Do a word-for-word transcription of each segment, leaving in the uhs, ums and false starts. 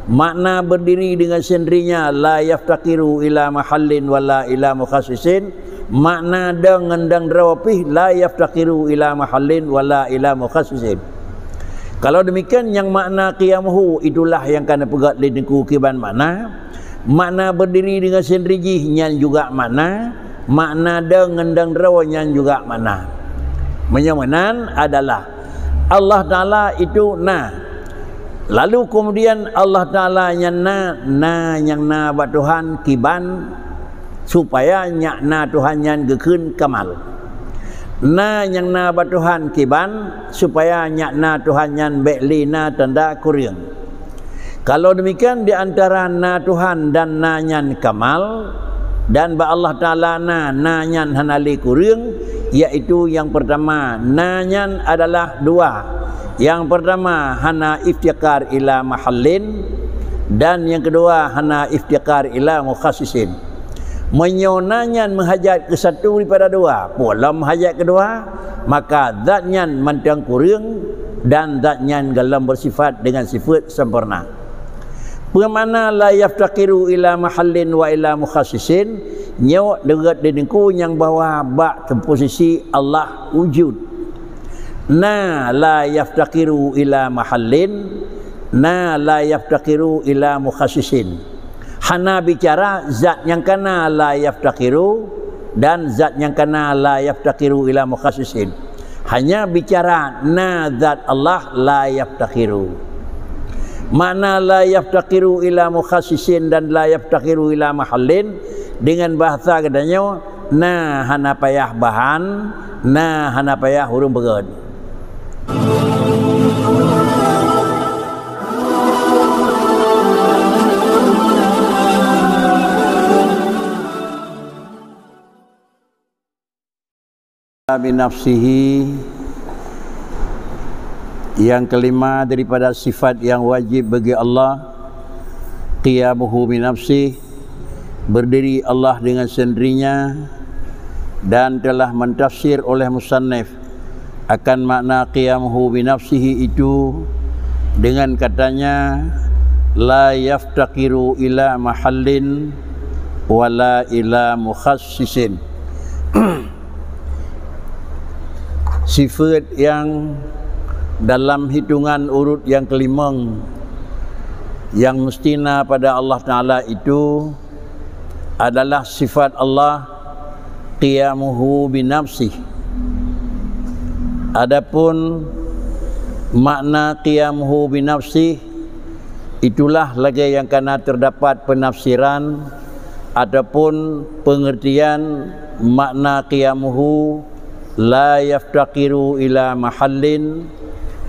Makna berdiri dengan sendirinya, la yaftaqiru ila mahallin wala ila mukhassisin. Makna dong ngon dong droe pih, la yaftaqiru ila mahallin wala ila mukhassisin. Kalau demikian, nyang makna qiyamuhu itulah nyang ka neupeugah lé Teungku kiban makna. Makna berdiri dengan sendiri jih nyan juga makna, makna dong ngon dong droe nyan juga makna. Meunyoe meunan adalah Allah Taala itu na. Lalu kemudian Allah Taala nyan na, na nyang na bak Tuhan kiban supaya nyang na Tuhan nyan geukheun kamal. Na nyang na bak Tuhan kiban supaya nyang na Tuhan nyan bék lé na tanda kureueng. Kalau demikian, di antara na Tuhan dan na nyan kamal, dan bak Allah Taala na, na nyan hana lé kureueng, yaitu yang pertama, na nyan adalah dua. Yang pertama, hana iftiqar ila mahallin, dan yang kedua, hana iftiqar ila mukhassisin. Meunyoe na nyan meuhajat keu satu daripada dua, peue lom meuhajat keu dua, maka zat nyan mantong kureueng dan zat nyan golom beusifat dengan sifat sempurna. Peue makna la yaftaqiru ila mahallin wa ila mukhassisin? Nyoe leugot di Teungku nyang bahwa bak posisi Allah wujud. Na la yaftaqiru ila mahallin, na la yaftaqiru ila mukhassisin. Hana bicara zat nyang kana la yaftaqiru dan zat nyang kana la yaftaqiru ila mukhassisin. Hanya bicara na zat Allah la yaftaqiru. Makna la yaftaqiru ila mukhassisin dan la yaftaqiru ila mahallin dengan bahasa geutanyoe, na hana payah bahan, na hana payah ureuëng beugon. Binafsihi. Yang kelima daripada sifat yang wajib bagi Allah, qiyamuhu binafsih, berdiri Allah dengan sendirinya, dan telah mentafsir oleh musannif akan makna qiyamuhu binafsihi itu dengan katanya, la yaftaqiru ila mahallin wala ila mukhassisin. Sifat yang dalam hitungan urut yang kelimong yang mesti na pada Allah Taala itu adalah sifat Allah qiyamuhu binafsih. Adapun makna qiyamuhu binafsih, itulah lagée nyang kana terdapat penafsiran ataupun pengertian makna qiyamuhu la yaftaqiru ila mahallin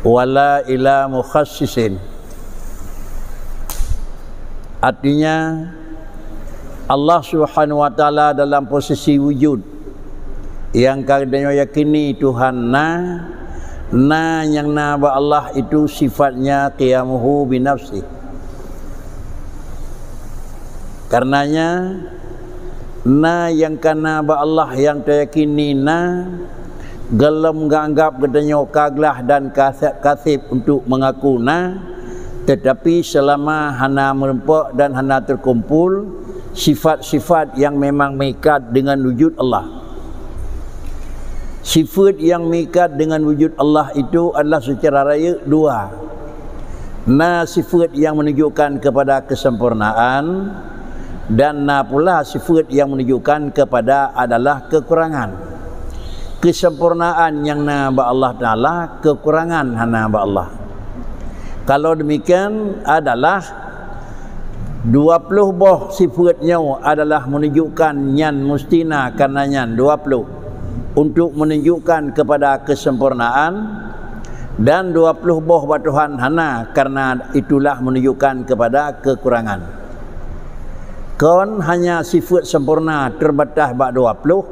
wala ila mukhassisin. Artinya, Allah Subhanahu wa Taala dalam posisi wujud. Nyang ka geutanyoe yakini Tuhan na, na nyang na bak Allah itu sifatnya qiyamuhu binafsih. Karenanya, na nyang kana bak Allah nyang tayakini na, golom geuanggap geutanyoe ka glah dan ka seb untuk mengaku na, tetapi selama hana meureumpok dan hana terkumpul sifat-sifat yang memang meuikat dengan wujud Allah. Sifat yang meuikat dengan wujud Allah itu adalah secara rayeuk dua. Na sifat yang menunjukkan kepada kesempurnaan dan na pula sifat yang menunjukkan kepada adalah kekurangan. Kesempurnaan nyang na bak Allah Taala, kekurangan hana bak Allah. Kalau demikian adalah dua puluh boh sifat nyoe adalah menunjukkan nyan mesti na karena nyan dua puluh untuk menunjukkan kepada kesempurnaan, dan dua puluh boh bak Tuhan hana karena itulah menunjukkan kepada kekurangan. Kon hanya sifat sempurna terbatas bak dua puluh,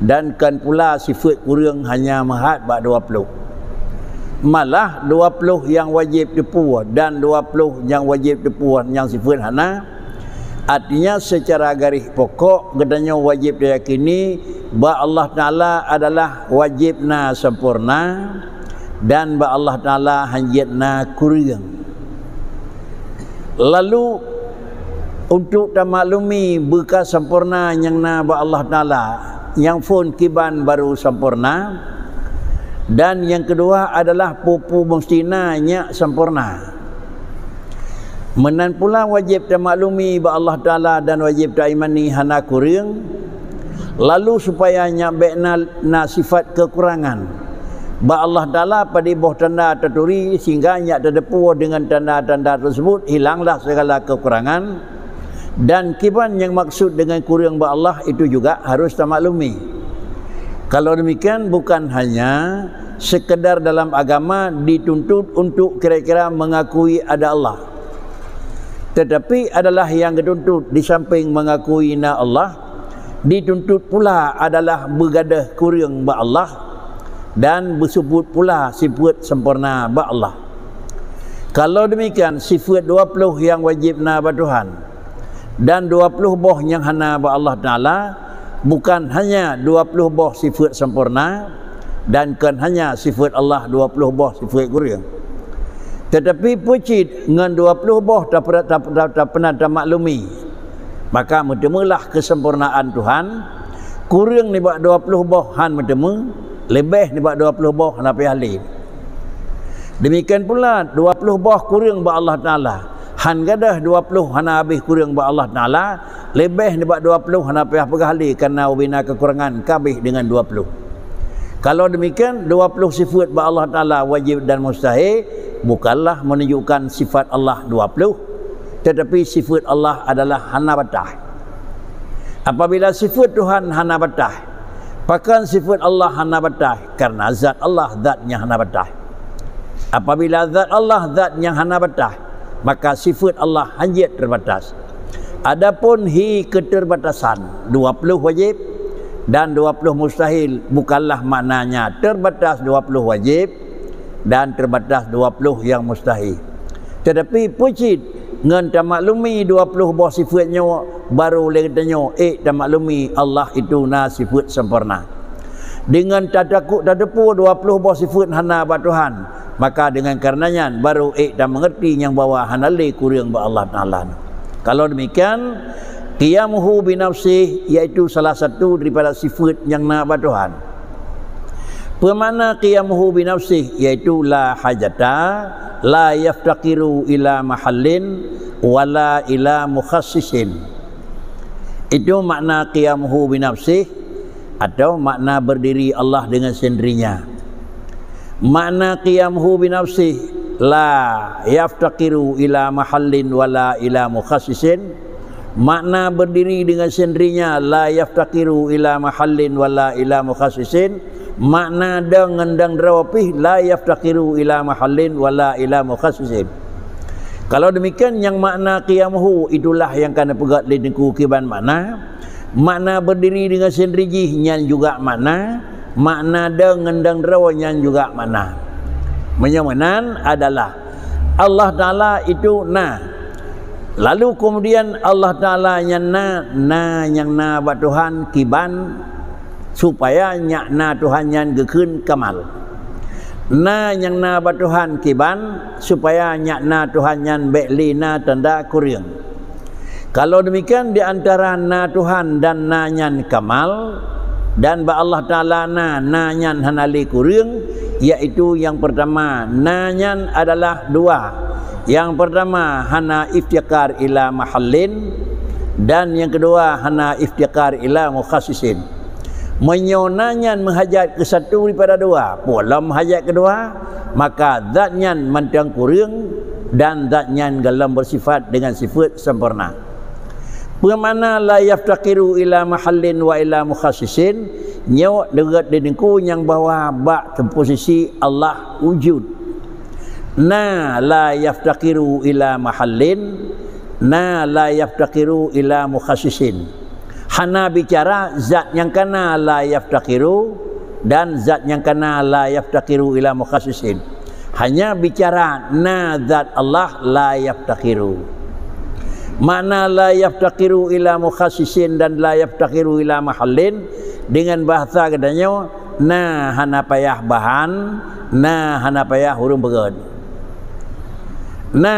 dan kon pula sifat kureueng hanya meuhat bak dua puluh. Malah dua puluh nyang wajéb teupeue dan dua puluh nyang wajéb teupeue nyang sifat hana. Artinya, secara garis pokok, geutanyoe wajéb tayakini bahwa Allah Taala adalah wajéb na sempurna dan bahwa Allah Taala hanjeuet na kureueng. Lalu, untuk tamaklumi beuka sampoereuna nyang na bak Allah Taala, nyang phon kiban barô sampoereuna, dan nyang keudua adalah peue-peue musti na nyak sampoereuna. Meunan pula wajéb tamaklumi bak Allah Taala dan wajéb taimani hana kureueng, lalu supaya nyak bék na, na sifat keukurangan. Bak Allah Taala padub boh tanda taturi sehingga nyak tateupeue deungon tanda-tanda teusebut hilanglah segala keukurangan, dan kiban nyang maksud deungon kureueng bak Allah itu juga harus tamaklumi. Kalau demikian, bukan hanya sekedar dalam agama dituntut untuk kira-kira mengakui ada Allah, tetapi adalah yang dituntut di samping mengakui na Allah, dituntut pula adalah beugadôh kureueng bak Allah dan beusifeuet pula sifeuet sampoereuna bak Allah. Kalau demikian, sifeuet dua ploh nyang wajéb na bak Tuhan dan dua ploh boh nyang hana bak Allah Taala, bukan hanya dua ploh boh sifeuet sampoereuna, dan kon hanya sifeuet Allah dua ploh boh sifeuet kureueng. Tetapi peue cit ngon dua ploh boh tapeu-, tap-, tap-, tapeu-, tamaklumi, maka meuteumeulah keusampoereunaan Tuhan, kureueng nibak dua ploh boh han meuteumé, leubeh nibak dua ploh boh hana payah lé. Demikian pula dua ploh boh kureueng bak Allah Taala, han gadôh dua ploh hana habéh kureueng bak Allah Taala, leubeh nibak dua ploh hana payah peugah lé, kareuna ubena keukurangan ka habéh deungon dua ploh. Kalau demikian, dua ploh sifeuet bak Allah Taala wajéb dan mustahé bukanlah menunjukkan sifat Allah dua ploh, tetapi sifeuet Allah adalah hana bataih. Apabila sifeuet Tuhan hana bataih, pakon sifeuet Allah hana bataih? Kareuna zat Allah zat nyang hana bataih. Apabila zat Allah zat nyang hana bataih, maka sifeuet Allah hanjeuet teubatas. Adapun hi keuteubatasan, dua ploh wajéb dan dua ploh mustahil, bukanlah maknanya teubatas dua ploh wajéb dan teubatas dua ploh nyang mustahil. Tetapi peue cit ngon tamaklumi dua ploh boh sifeuet nyoe, barô lé geutanyoe ék tamaklumi Allah itu na sifeuet sampoereuna. Deungon tatakot tateupeue dua ploh boh sifeuet hana bak Tuhan, maka deungon kareuna nyan barô ék tameungeurti nyang bahwa hana lé kureueng bak Allah Taala. Kalau demikian, qiyamuhu binafsih, yaitu salah satu daripada sifeuet nyang na bak Tuhan. Peue makna qiyamuhu binafsih? Yaitu la hajata, la yaftaqiru ila mahallin, wala ila mukhassisin. Itu makna qiyamuhu binafsih, atau makna berdiri Allah dengan sendirinya. Makna qiyamuhu binafsih, la yaftaqiru ila mahallin wala ila mukhassisin. Makna berdiri dengan sendirinya, la yaftaqiru ila mahallin wala ila mukhassisin. Makna dong ngon dong droe pih, la yaftaqiru ila mahallin wala ila mukhassisin. Kalau demikian, nyang makna qiyamuhu itulah nyang ka neupeugah lé Teungku kiban makna. Makna berdiri dengan sendiri jih nyan juga makna, makna dong ngon dong droe nyan juga makna. Meunyoe meunan adalah Allah Taala itu na. Lalu kemudian Allah Taala nyan na, na nyang na bak Tuhan kiban supaya nyak na Tuhan nyan geukheun kamal. Na nyang na bak Tuhan kiban supaya nyak na Tuhan nyan bék lé na tanda kureueng. Kalau demikian, di antara na Tuhan dan na nyan kamal, dan bak Allah Taala na, na nyan hana lé kureueng, yaitu yang pertama, na nyan adalah dua. Yang pertama, hana iftiqar ila mahallin, dan yang kedua, hana iftiqar ila mukhassisin. Meunyoe na nyan meuhajat keu satu daripada dua, peue lom meuhajat keu dua, maka zat nyan mantong kureueng dan zat nyan gohlom beusifat deungon sifeuet sampoereuna. Peue makna la yaftaqiru ila mahallin wa ila mukhassisin? Nyoe leugot lé Teungku nyang bahwa bak posisi Allah wujud. Na la yaftaqiru ila mahallin, na la yaftaqiru ila mukhassisin. Hana bicara zat nyang kana la yaftaqiru dan zat nyang kana la yaftaqiru ila mukhassisin. Hanya bicara na zat Allah la yaftaqiru. Makna la yaftaqiru ila mukhassisin dan la yaftaqiru ila mahallin, dengan bahasa geutanyoe, na hana payah bahan, na hana payah ureuëng peugét. Na,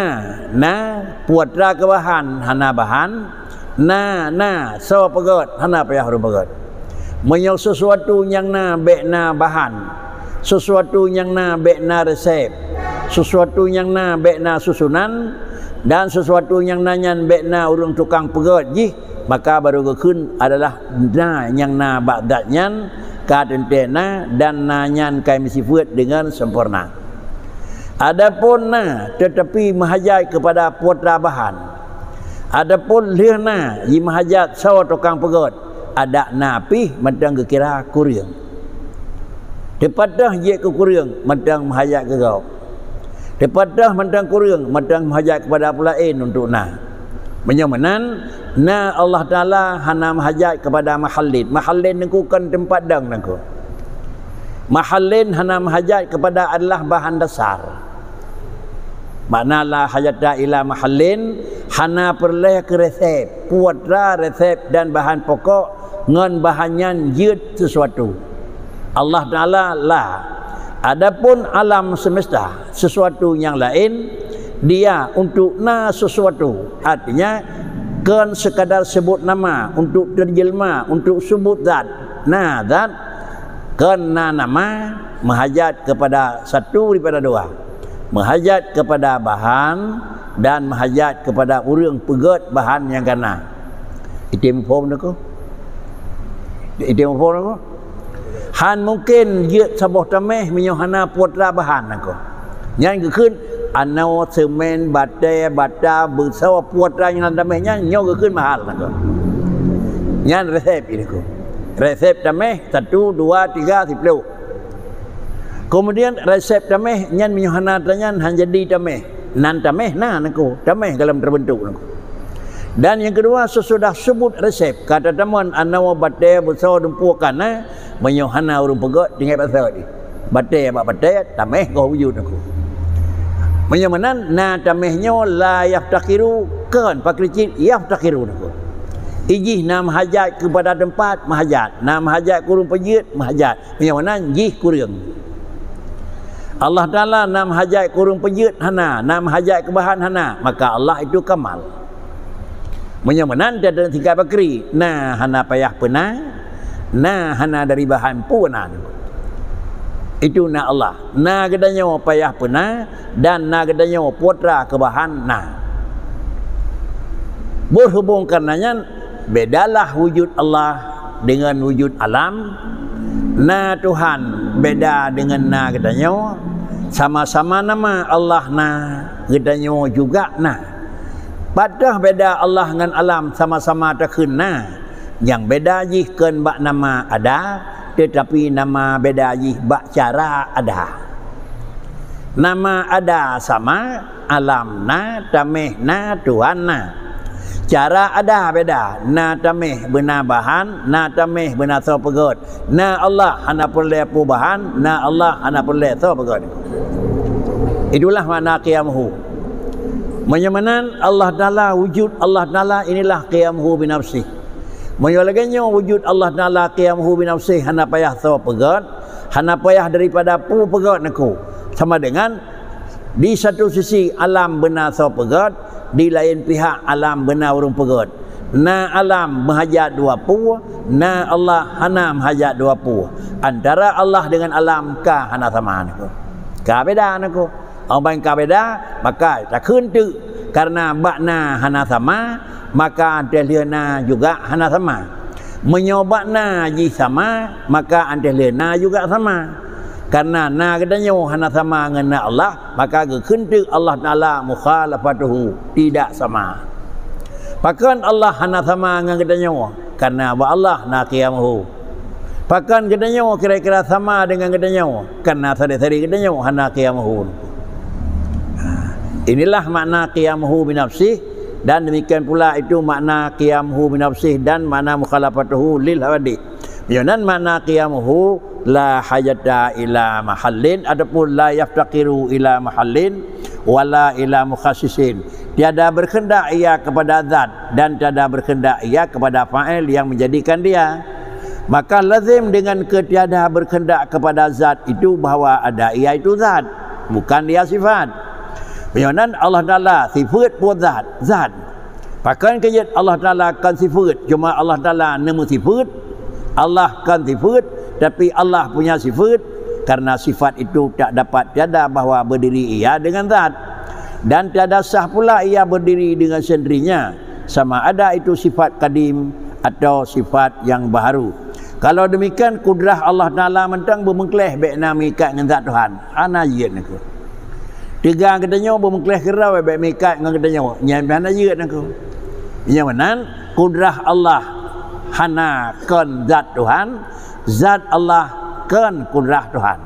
na, putra keu bahan, hana bahan. Na, na, soe peugét, hana payah ureuëng peugét. Meunyoe sesuatu nyang na bék na bahan, sesuatu nyang na bék na resep, sesuatu nyang na bék na susunan, dan sesuatu nyang na nyan bék na ureuëng tukang peugét jih, maka barô geukheun adalah na nyang na bak zat nyan ka teuntée na, dan na nyan ka meusifeuet deungon sempurna. Adapun na, teutapi meuhajat keupada putra bahan. Adapun lheueh na jimeuhajat soe tukang peugét, adak na pih mantong geukira kureueng. Teupat teuh jeuet keu kureueng mantong meuhajat keu gob. Teupat teuh mantong kureueng mantong meuhajat keupada peue laén untuk na. Meunyoe meunan, na Allah Taala hana meuhajat keupada mahallin. Mahallin nangku kon teumpat dong nangku. Mahallin hana meuhajat keupada adalah bahan dasar. Makna la hajata ila mahallin, hana peureulée keu resep, putra resep dan bahan pokok ngon bahan nyan jeuet sesuatu. Allah Taala la. Adapun alam semesta, sesuatu nyang laén, dia untuk na sesuatu. Artinya, kon sekadar sebut nama, untuk terjelma, untuk sebut zat. Na zat, kon na nama, meuhajat keupada satu daripada dua. Meuhajat keupada bahan dan meuhajat keupada ureuëng peugét bahan nyang ka na. Item phom nangku. Item phom nangku. Han mungken jeuet saboh taméh meunyoe hana putra bahan nangku. Nyan geukheun anoe, semen, batée, bata, beusoe, putra nyang na taméh nyan nyoe geukheun mahal nangku. Nyan resep nangku. Resep taméh satu, dua, tiga, siploh. Kemudian resep taméh nyan meunyoe hana tanyan han jadi taméh. Nan taméh na nangku, taméh gohlom teubeuntuk nangku. Dan nyang keudua, sesudah seubut resep, ka tatamong anoe, batée, beusoe, dumpeue ka na, meunyoe hana ureuëng peugét, tinggai bak soe jih. Batée bak batée, taméh goh wujud nangku. Meunyoe meunan, na taméh nyoe la yaftakiru, kon pakri cit yaftakiru nangku. Ijih na meuhajat keupada teumpat, meuhajat. Na meuhajat keu ureuëng peujeuet, meuhajat. Meunyoe meunan jih kureueng. Allah Taala na meuhajat keu ureuëng peujeuet hana, na meuhajat keu bahan hana, maka Allah itu kamal. Meunyoe meunan teudeungon tingkat bakri, na hana payah peuna, na hana dari bahan peue na. Itu na Allah. Na geutanyoe payah peuna, dan na geutanyoe putra keu bahan na. Berhubung kareuna nyan, bedalah wujud Allah deungon wujud alam. Na Tuhan beda deungon na geutanyoe, sama-sama nama Allah na, geutanyoe juga na. Pat teuh beda Allah ngon alam sama-sama takheun na, nyang beda jih kon bak nama ada, teutapi nama beda jih bak cara ada. Nama ada sama, alam na, taméh na, Tuhan na. Cara ada beda, na taméh beuna bahan, na taméh beuna soe peugét. Na Allah hana peureulée peue bahan, na Allah hana peureulée soe peugét. Itulah makna qiyamuhu. Meunyoe meunan Allah Taala, wujud Allah Taala inilah qiyamuhu binafsih. Meunyoe lagée nyoe wujud Allah Taala qiyamuhu binafsih hana payah soe peugét, hana payah daripada peue peugét nangku. Sama dengan di satu sisi alam beuna soe peugét, di laén pihak alam beuna ureuëng peugét. Na alam meuhajat dua peue, na Allah hana meuhajat dua peue. Antara Allah deungon alam ka hana sama nangku. Ka beda nangku. Óh ban ka beda, maka takheun teuk, kareuna bak na hana sama, maka 'an teuh lheueh na juga hana sama. Meunyoe bak na jih sama, maka 'an teuh lheueh na juga sama. Kareuna na geutanyoe hana sama ngon na Allah, maka geukheun teuk Allah Taala mukhalafatuhu, tidak sama. Pakon Allah hana sama ngon geutanyoe? Kareuna bak Allah na qiyamuhu. Pakon geutanyoe kira-kira sama deungon geutanyoe? Kareuna sabe-sabe geutanyoe hana qiyamuhu. Inilah makna qiyamuhu binafsih, dan demikian pula itu makna qiyamuhu binafsih dan makna mukhalafatuhu lil hawadits. Nyoe nan makna qiyamuhu, la hajata ila mahallin, ataupun la yaftaqiru ila mahallin wala ila mukhassisin. Tiada berkehendak ia kepada zat dan tiada berkehendak ia kepada fa'il yang menjadikan dia. Maka lazim dengan ketiada berkehendak kepada zat itu bahwa ada ia itu zat, bukan dia sifat. Meunyoe nan Allah Taala sifeuet pun zat, zat. Pakon keujeuet Allah Taala kon sifeuet, cuma Allah Taala neumeusifeuet, Allah kon sifeuet, tapi Allah punya sifeuet, karena sifat itu tak dapat tiada bahwa berdiri ia dengan zat. Dan tiada sah pula ia berdiri dengan sendirinya, sama ada itu sifat kadim atau sifat yang baharu. Kalau demikian, kudrah Allah Taala mantong beumeukleh bék na meuikat ngon zat Tuhan. Hana jeuet nangku. Teuga geutanyoe beumeukleh keudroe bék meuikat ngon geutanyoe. Nyan hana jeuet nangku. Nyang meunan, kudrah Allah hana kon zat Tuhan, zat Allah kon kudrah Tuhan.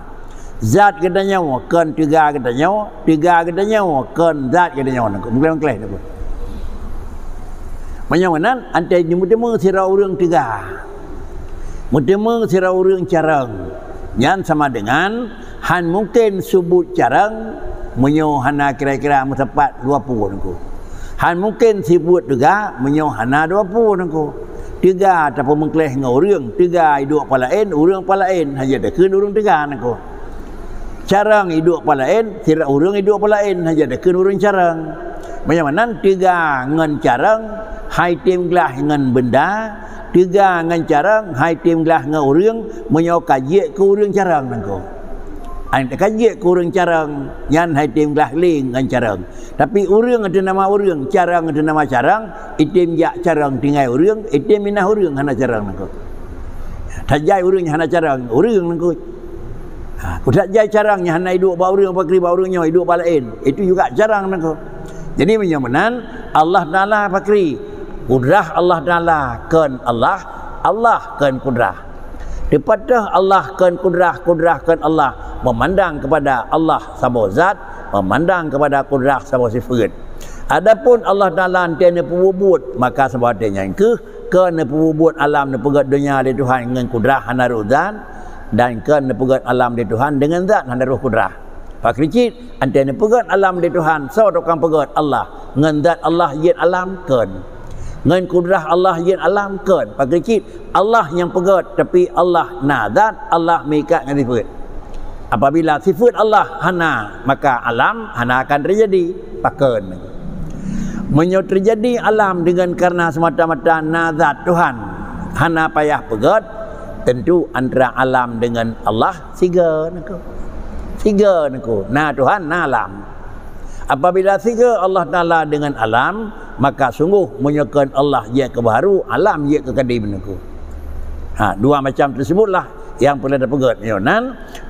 Zat geutanyoe kon teuga geutanyoe, teuga geutanyoe kon zat geutanyoe. Meukleh-meukleh nangku. Meunyoe meunan, antai meuteumé sidroe ureuëng teuga. Meuteumé sidroe ureuëng carông. Nyan sama dengan han mungken sifeuet carông meunyoe hana kira-kira meusapat dua pue nangku. Han mungken sifeuet teuga meunyoe hana dua pue nangku. Teuga tapeumeukleh ngon ureuëng, teuga iduek palaén, ureuëng palaén, hana jeuet takheun ureuëng teuga nangku. Carông iduek palaén, sidroe ureuëng iduek palaén, hana jeuet takheun ureuëng carông. Meunyoe meunan teuga ngon carông, hai tem glah ngon beunda, teuga ngon carông, hai tem glah ngon ureuëng, meunyoe ka jeuet keu ureuëng carông nangku. Ai ka jeuet keu ureuëng carông, nyan hai tem glah lé ngon carông. Tapi ureuëng ateueh nama ureuëng, carông ateueh nama carông, item jak carông tinggai ureuëng, item minah ureuëng hana carông nangku. Tajai ureuëng nyang hana carông, ureuëng nangku. Ha, kudak jai carông nyang hana iduek bak ureuëng, pakri bak ureuëng nyoe, iduek bak laén. Itu juga carông nangku. Jadi meunyoe meunan, Allah Taala pakri. Kudrah Allah Taala kon Allah, Allah kon kudrah. Teupatéh Allah kon kudrah, kudrah kon Allah, memandang kepada Allah saboh zat, memandang kepada kudrah saboh sifeuet. Adapun Allah Taala enteuk neupeubuet, maka saboh watée nyan kheueh kon neupeubuet alam neupeugét donya lé Tuhan ngon kudrah hana rôh zat, dan kon neupeugét alam lé Tuhan deungon zat hana rôh kudrah. Pakri cit, enteuk neupeugét alam lé Tuhan, soe tukang peugét? Allah. Ngon zat Allah jeuet alam? Kon. Ngon kudrah Allah jeuet alam? Kon. Pakri cit, Allah nyang peugét, tapi Allah na zat, Allah meuikat ngon sifeuet. Apabila sifeuet Allah hana, maka alam hana akan teujadi. Pakon? Meunyoe teujadi alam deungon kareuna seumata-mata na zat Tuhan, hana payah peugét, tentu antara alam deungon Allah sigoe nangku. Sigoe nangku, na Tuhan, na alam. Apabila sigoe Allah Taala deungon alam, maka sunggoh meunyoe kon Allah jeuet keu baharu, alam jeuet keu kadim nangku. Ha, dua macam teusebutlah nyang peureulée tapeugét. Meunyoe nan,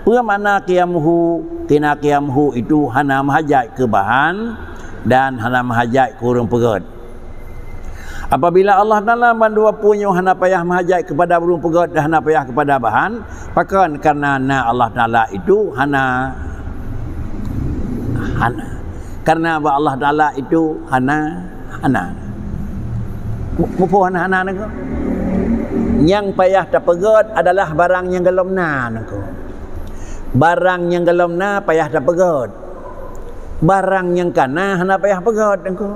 peue makna qiyamuhu? Qina qiyamuhu itu hana meuhajat keu bahan dan hana meuhajat keu ureuëng peugét. Apabila Allah Taala mandua peue nyoe hana payah meuhajat keupada ureuëng peugét dan hana payah keupada bahan, pakon? Kareuna na Allah Taala itu hana, hana. Kareuna bak Allah Taala itu hana, hana. Mu-, muphom hana-hana nangku. Nyang payah tapeugét adalah barang nyang gohlom na nangku. Barang nyang gohlom na payah tapeugét. Barang nyang ka na hana payah peugét nangku.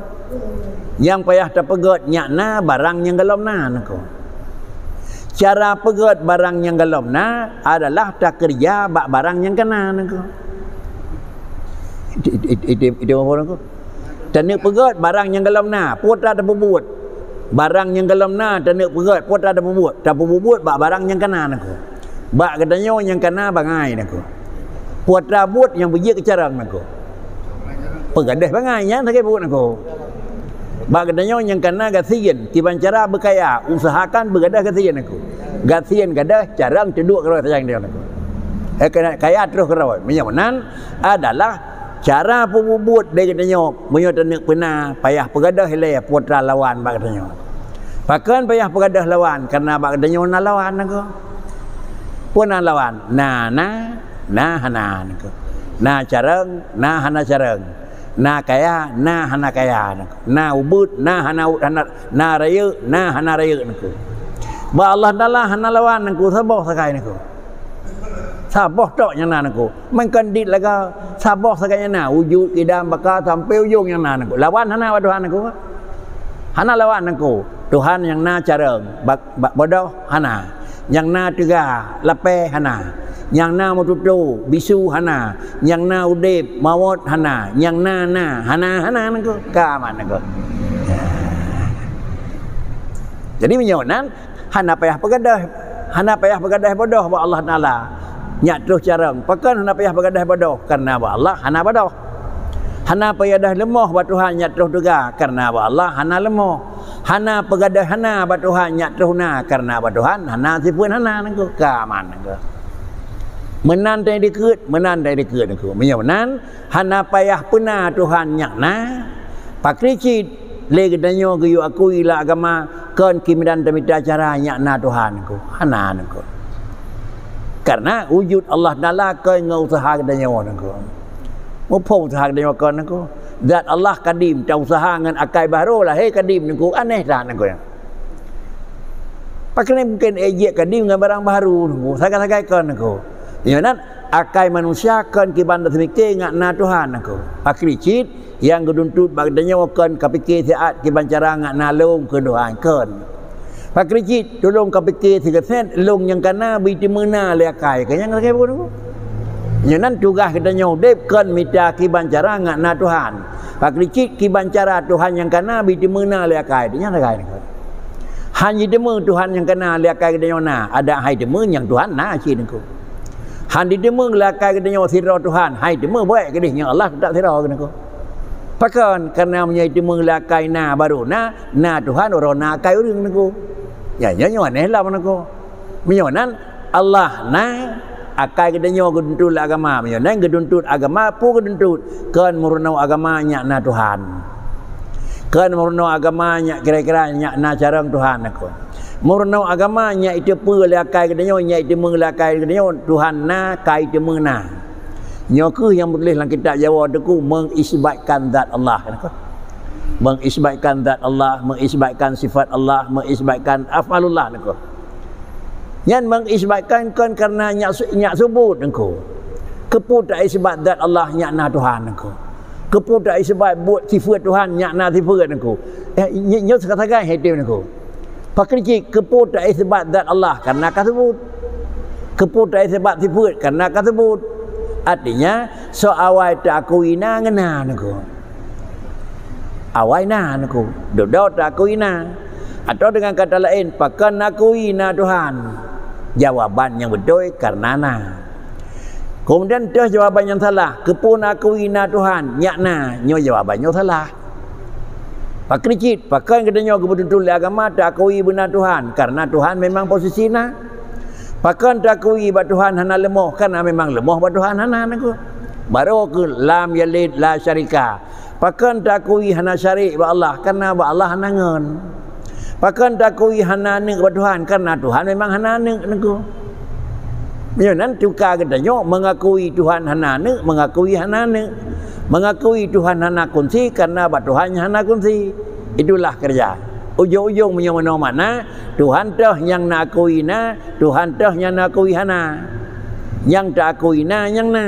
Nyang payah tapeugét nyak na barang nyang gohlom na nangku. Cara peugét barang nyang gohlom na adalah takeureuja bak barang nyang ka na nangku. Itu, itu, itu, itu, itu apa nangku? Taneuk peugét barang nyang gohlom na, peue tapeubuet. Barang nyang gohlom na taneuk peugét, peue tapeubuet. Tapeubuet bak barang nyang ka na nangku. Bak geutanyoe nyang ka na bangai nangku. Peue tabuet nyang beujeuet keu carông nangku. Peugadôh bangai nyan sagai buet nangku. Bak geutanyoe nyang ka na gasien, kiban cara beukaya, usahakan beugadôh gasien nangku. Gasien gadôh, carông teuduek keudroe sayang dia nangku. Eh, kaya, kaya troh keudroe. Meunyoe meunan adalah cara peubuet bak geutanyoe, meunyoe taneuk peuna, payah peugadôh ilée peue talawan bak geutanyoe. Pakon payah peugadôh lawan? Kareuna bak geutanyoe na lawan nangku. Peue na lawan? Na, na, na hana nangku. Na carông, na hana carông. Na kaya, na hana kaya nangku. Na ubeuet, na hana, hana, na rayeuk, na hana rayeuk nangku. Bak Allah Taala hana lawan nangku, saboh sagai nangku. Saboh tok nyang na nangku. Meukeundiet lagoe, saboh sagai nyang na, wujud, kidam, baka, sampai ujong nyang na nangku. Lawan hana bak Tuhan nangku. Hana lawan nangku. Tuhan nyang na carông, bak, bak bodoh hana. Nyang na teuga, lapée hana. Nyang na meututoe, bisu hana. Nyang na udeb, mawöt hana. Nyang na, na. Hana, hana nangku. Ka aman nangku. Jadi meunyoe nan, hana payah peugadôh. Hana payah peugadôh bodoh bak Allah Taala. Nyak troh carông. Pakon hana payah peugadôh bodoh? Karena bak Allah hana bodoh. Hana peugadôh leumoh bak Tuhan nyak troh teuga. Karena bak Allah hana leumoh. Hana peugadôh hana bak Tuhan nyak troh na. Karena bak Tuhan hana sifeuet hana nangku. Ka aman nangku. Meunan tai dikeue, meunan tai dikeue nangku. Meunyoe nan, hana payah peuna Tuhan nyak na. Pakri cit lé geutanyoe geuyue akui lam agama kon kimidan tamita cara nyak na Tuhan nangku. Hana nangku. Karena wujud Allah Taala kon ngon useuha geutanyoe nangku. Muphom useuha geutanyoe kon nangku. Zat Allah kadim, ta useuha ngon akai baharu lahé kadim nangku. Aneh that nangku. Pakon mungken ék jeuet kadim ngon barang baharu nangku. Sagai-sagai kon nangku. Nyoe nan akai manusia kon kiban taseumiké ngat na Tuhan nangku. Pakri cit nyang geuduntut bak geutanyoe kon kapike siat kiban cara ngat na lôn keu Tuhan kon. Pakri cit tulông kapike sigeusét lôn nyang kana biteumeu na lé akai. Keu nyang lagée bunoe. Nyoe nan tugaih geutanyoe udeb kon mita kiban cara ngat na Tuhan. Pakri cit kiban cara Tuhan nyang kana biteumeu na lé akai. Nyan lagée nangku. Han jiteumeu Tuhan nyang kana lé akai geutanyoe na, adak hai teumeu nyang Tuhan na cit nangku. Han jiteumeu lé akai geutanyoe sidroe Tuhan, hai teumeu bék keudeh nyang Allah teutap sidroe nangku. Pakon? Karena meunyoe jiteumeu lé akai na baru na, na Tuhan uroe na akai ureuëng nangku. Ya, nyoe nyoe aneh lom nangku. Meunyoe nan Allah na, akai geutanyoe geuduntut lé agama. Meunyoe nan geuduntut agama, peue geuduntut? Kon meurunoe agama nyak na Tuhan. Kon meurunoe agama nyak kira-kira nyak na carông Tuhan nangku. Meurunoe agama nyak iteupeue lé akai geutanyoe, nyak iteumeu lé akai geutanyoe, Tuhan na, ka iteumeu na. Nyoe kheueh nyang meutuléh lam kitab Jawoe Teungku, mengisbatkan zat Allah. Mengisbatkan zat Allah, mengisbatkan sifat Allah, mengisbatkan af'alullah nangku. Nyan mengisbatkan kon karena nyak su-, nyak subut nangku. Keupeue ta isbat zat Allah nyak na Tuhan nangku. Keupeue ta isbat buet sifeuet Tuhan nyak na sifeuet nangku. Eh, ny-, nyoe sagai-sagai hai tem nangku. Pakri cit keupeue ta isbat zat Allah karena ka subut. Keupeue ta isbat sifeuet karena ka subut. Artinya, soe awai ta akui na ngon na nangku. Awai na nangku, dudoe ta akui na. Atau dengan kata laén, pakon akui na Tuhan? Jawaban nyang beutôi karena na. Kemudian toh jawaban nyang salah, keupeue akui na Tuhan? Nyak na, nyoe jawaban nyoe salah. Pakri cit, pakon geutanyoe geubeutuntut lé agama ta akui beuna Tuhan? Karena Tuhan memang posisi na. Pakon ta akui bak Tuhan hana leumoh? Karena memang leumoh bak Tuhan hana nangku. Baru keu lam yalid la syarika. Pakon ta akui hana syarik bak Allah? Karena bak Allah hana ngon. Pakon ta akui hana aneuk bak Tuhan? Karena Tuhan memang hana aneuk nangku. Meunyoe nan tuka geutanyoe mengakui Tuhan hana aneuk, mengakui hana aneuk. Mengakui Tuhan hana kunsi karena bak Tuhan hana kunsi. Itulah kerja. Ujong-ujong meunyoe meunoe makna, Tuhan toh nyang na akui na, Tuhan toh nyang na akui hana. Nyang ta akui na nyang na,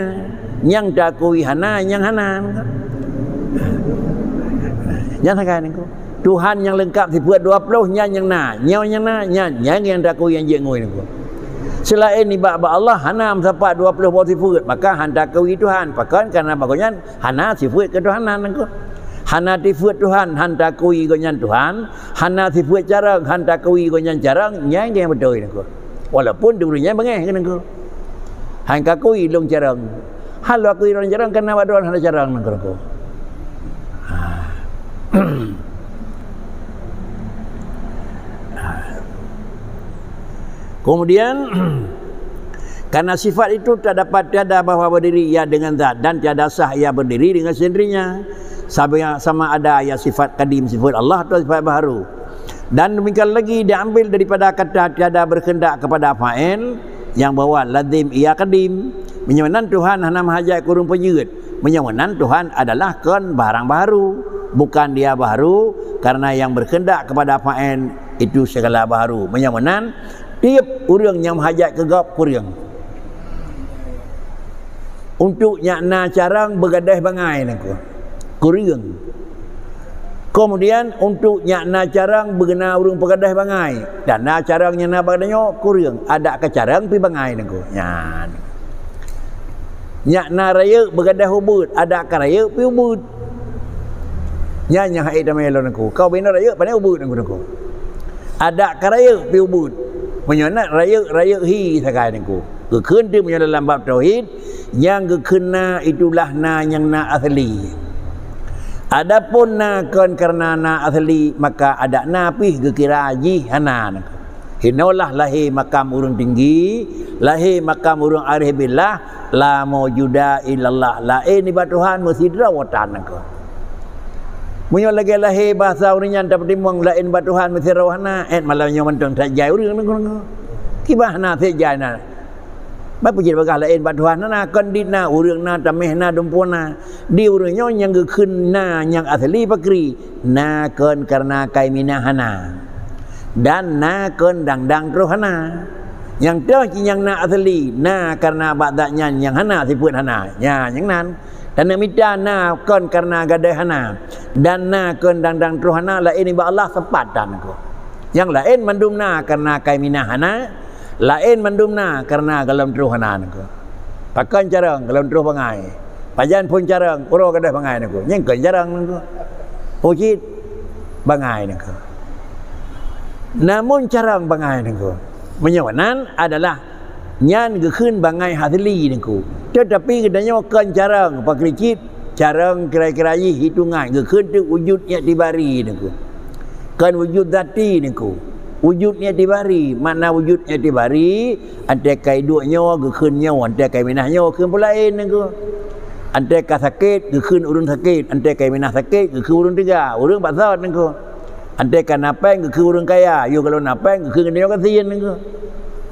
nyang ta akui hana nyang hana. Nyan sagai nangku. Tuhan nyang leungkap sifeuet dua ploh nyan nyang na, nyoe nyang na, nyan nyang, nyang ta akui nyang jeuet ngui nangku. Seulaén nibak bak Allah hana meusapat dua ploh boh sifeuet, maka han ta akui Tuhan. Pakon? Karena bak Gobnyan hana sifeuet keutuhanan nangku. Hana sifeuet Tuhan han ta akui Gobnyan Tuhan, hana sifeuet carông han ta akui Gobnyan carông, nyan nyang beutôi nangku. Walaupun di ureuëng nyan beungéh nangku. Han ka akui lôn carông. Han lôn akui lôn carông karena bak droe hana carông nangku. Ha. Kemudian, karena sifat itu tak dapat tiada bahwa berdiri ia dengan zat dan tiada sah ia berdiri dengan sendirinya. Sama, sama ada ia sifat kadim, sifat Allah, atau sifat baharu. Dan demikian lagi diambil daripada kata tiada berkehendak kepada fa'il yang bahwa lazim ia kadim. Meunyoe nan Tuhan hana meuhajat keu ureuëng peujeuet. Meunyoe nan Tuhan adalah kon barang baharu, bukan dia baharu, karena yang berkehendak kepada fa'il itu segala baharu. Meunyoe nan, tiep ureuëng nyang meuhajat keu gob kureueng. Untuk nyak na carông beugadôh bangai nangku. Kureueng. Kemudian untuk nyak na carông beuguna ureuëng peugadôh bangai. Dan na carông nyang na bak geutanyoe kureueng. Adak ka carông pih bangai nangku. Nyan. Nyak na rayeuk beugadôh ubeuet, adak ka rayeuk pih ubeuet. Nyan nyang hai tamé lôn Teungku. Kau bina rayeuk, pane ubeuet Teungku, Teungku. Adak ka rayeuk pih ubeuet. Meunyoe na rayeuk, rayeuk hi sagai Teungku. Geukheun teuh meunyoe dalam bab tauhid, nyang geukheun na itulah na nyang na asli. Adapun na kon kareuna na asli, maka adak na pih geukira jih hana Teungku. Hinoe lah lahé makam ureuëng tinggi, lahé makam ureuëng arif billah, la maujuda illallah, laén nibak Tuhan meusidroe tan Teungku. Meunyoe lagée lahé bahasa ureuëng nyan tapeutimong laén nibak Tuhan meusidroe hana, eh, malam nyoe mantong that jai ureuëng Teungku. Kiban hana that jai na. Bah peue jih bagah laén nibak Tuhan hana, kon dit na, ureuëng na, taméh na, dumpeue na. Di ureuëng nyoe nyang geukheun na nyang asli pakri, na kon kareuna kai minah hana. Dan na kon dang-dang troh hana. Nyang toh cit nyang na asli, na kareuna bak zat nyan nyang hana sifeuet hana. Nya, nyang nan. Taneuk mita na kon kareuna gadôh hana. Dan na kon dang-dang troh hana, laén nibak Allah seupatan Teungku. Nyang laén mandum na kareuna kai minah hana, laén mandum na kareuna gohlom troh hana Teungku. Pakon carông gohlom troh bangai. Pajan phon carông, uroe gadôh bangai Teungku. Nyang kon carông Teungku. Pucit bangai Teungku. Namun carông bangai Teungku. Meunyoe nan adalah nyan geukheun bangai asli Teungku. Teutapi geutanyoe kon carông, pakri cit carông kira-kira jih hitongan geukheun teuh wujud iktibari Teungku. Kon wujud zati Teungku. Wujud iktibari, makna wujud iktibari, antai kai duek nyoe geukheun nyoe, antai kai minah nyoe kheun peue laén Teungku. Antai ka sakét geukheun ureuëng sakét, antai kai minah sakét geukheun ureuëng teuga, ureuëng bak sot Teungku. Antai ka na péng geukheun ureuëng kaya, yoh gohlom na péng geukheun geutanyoe gasien Teungku.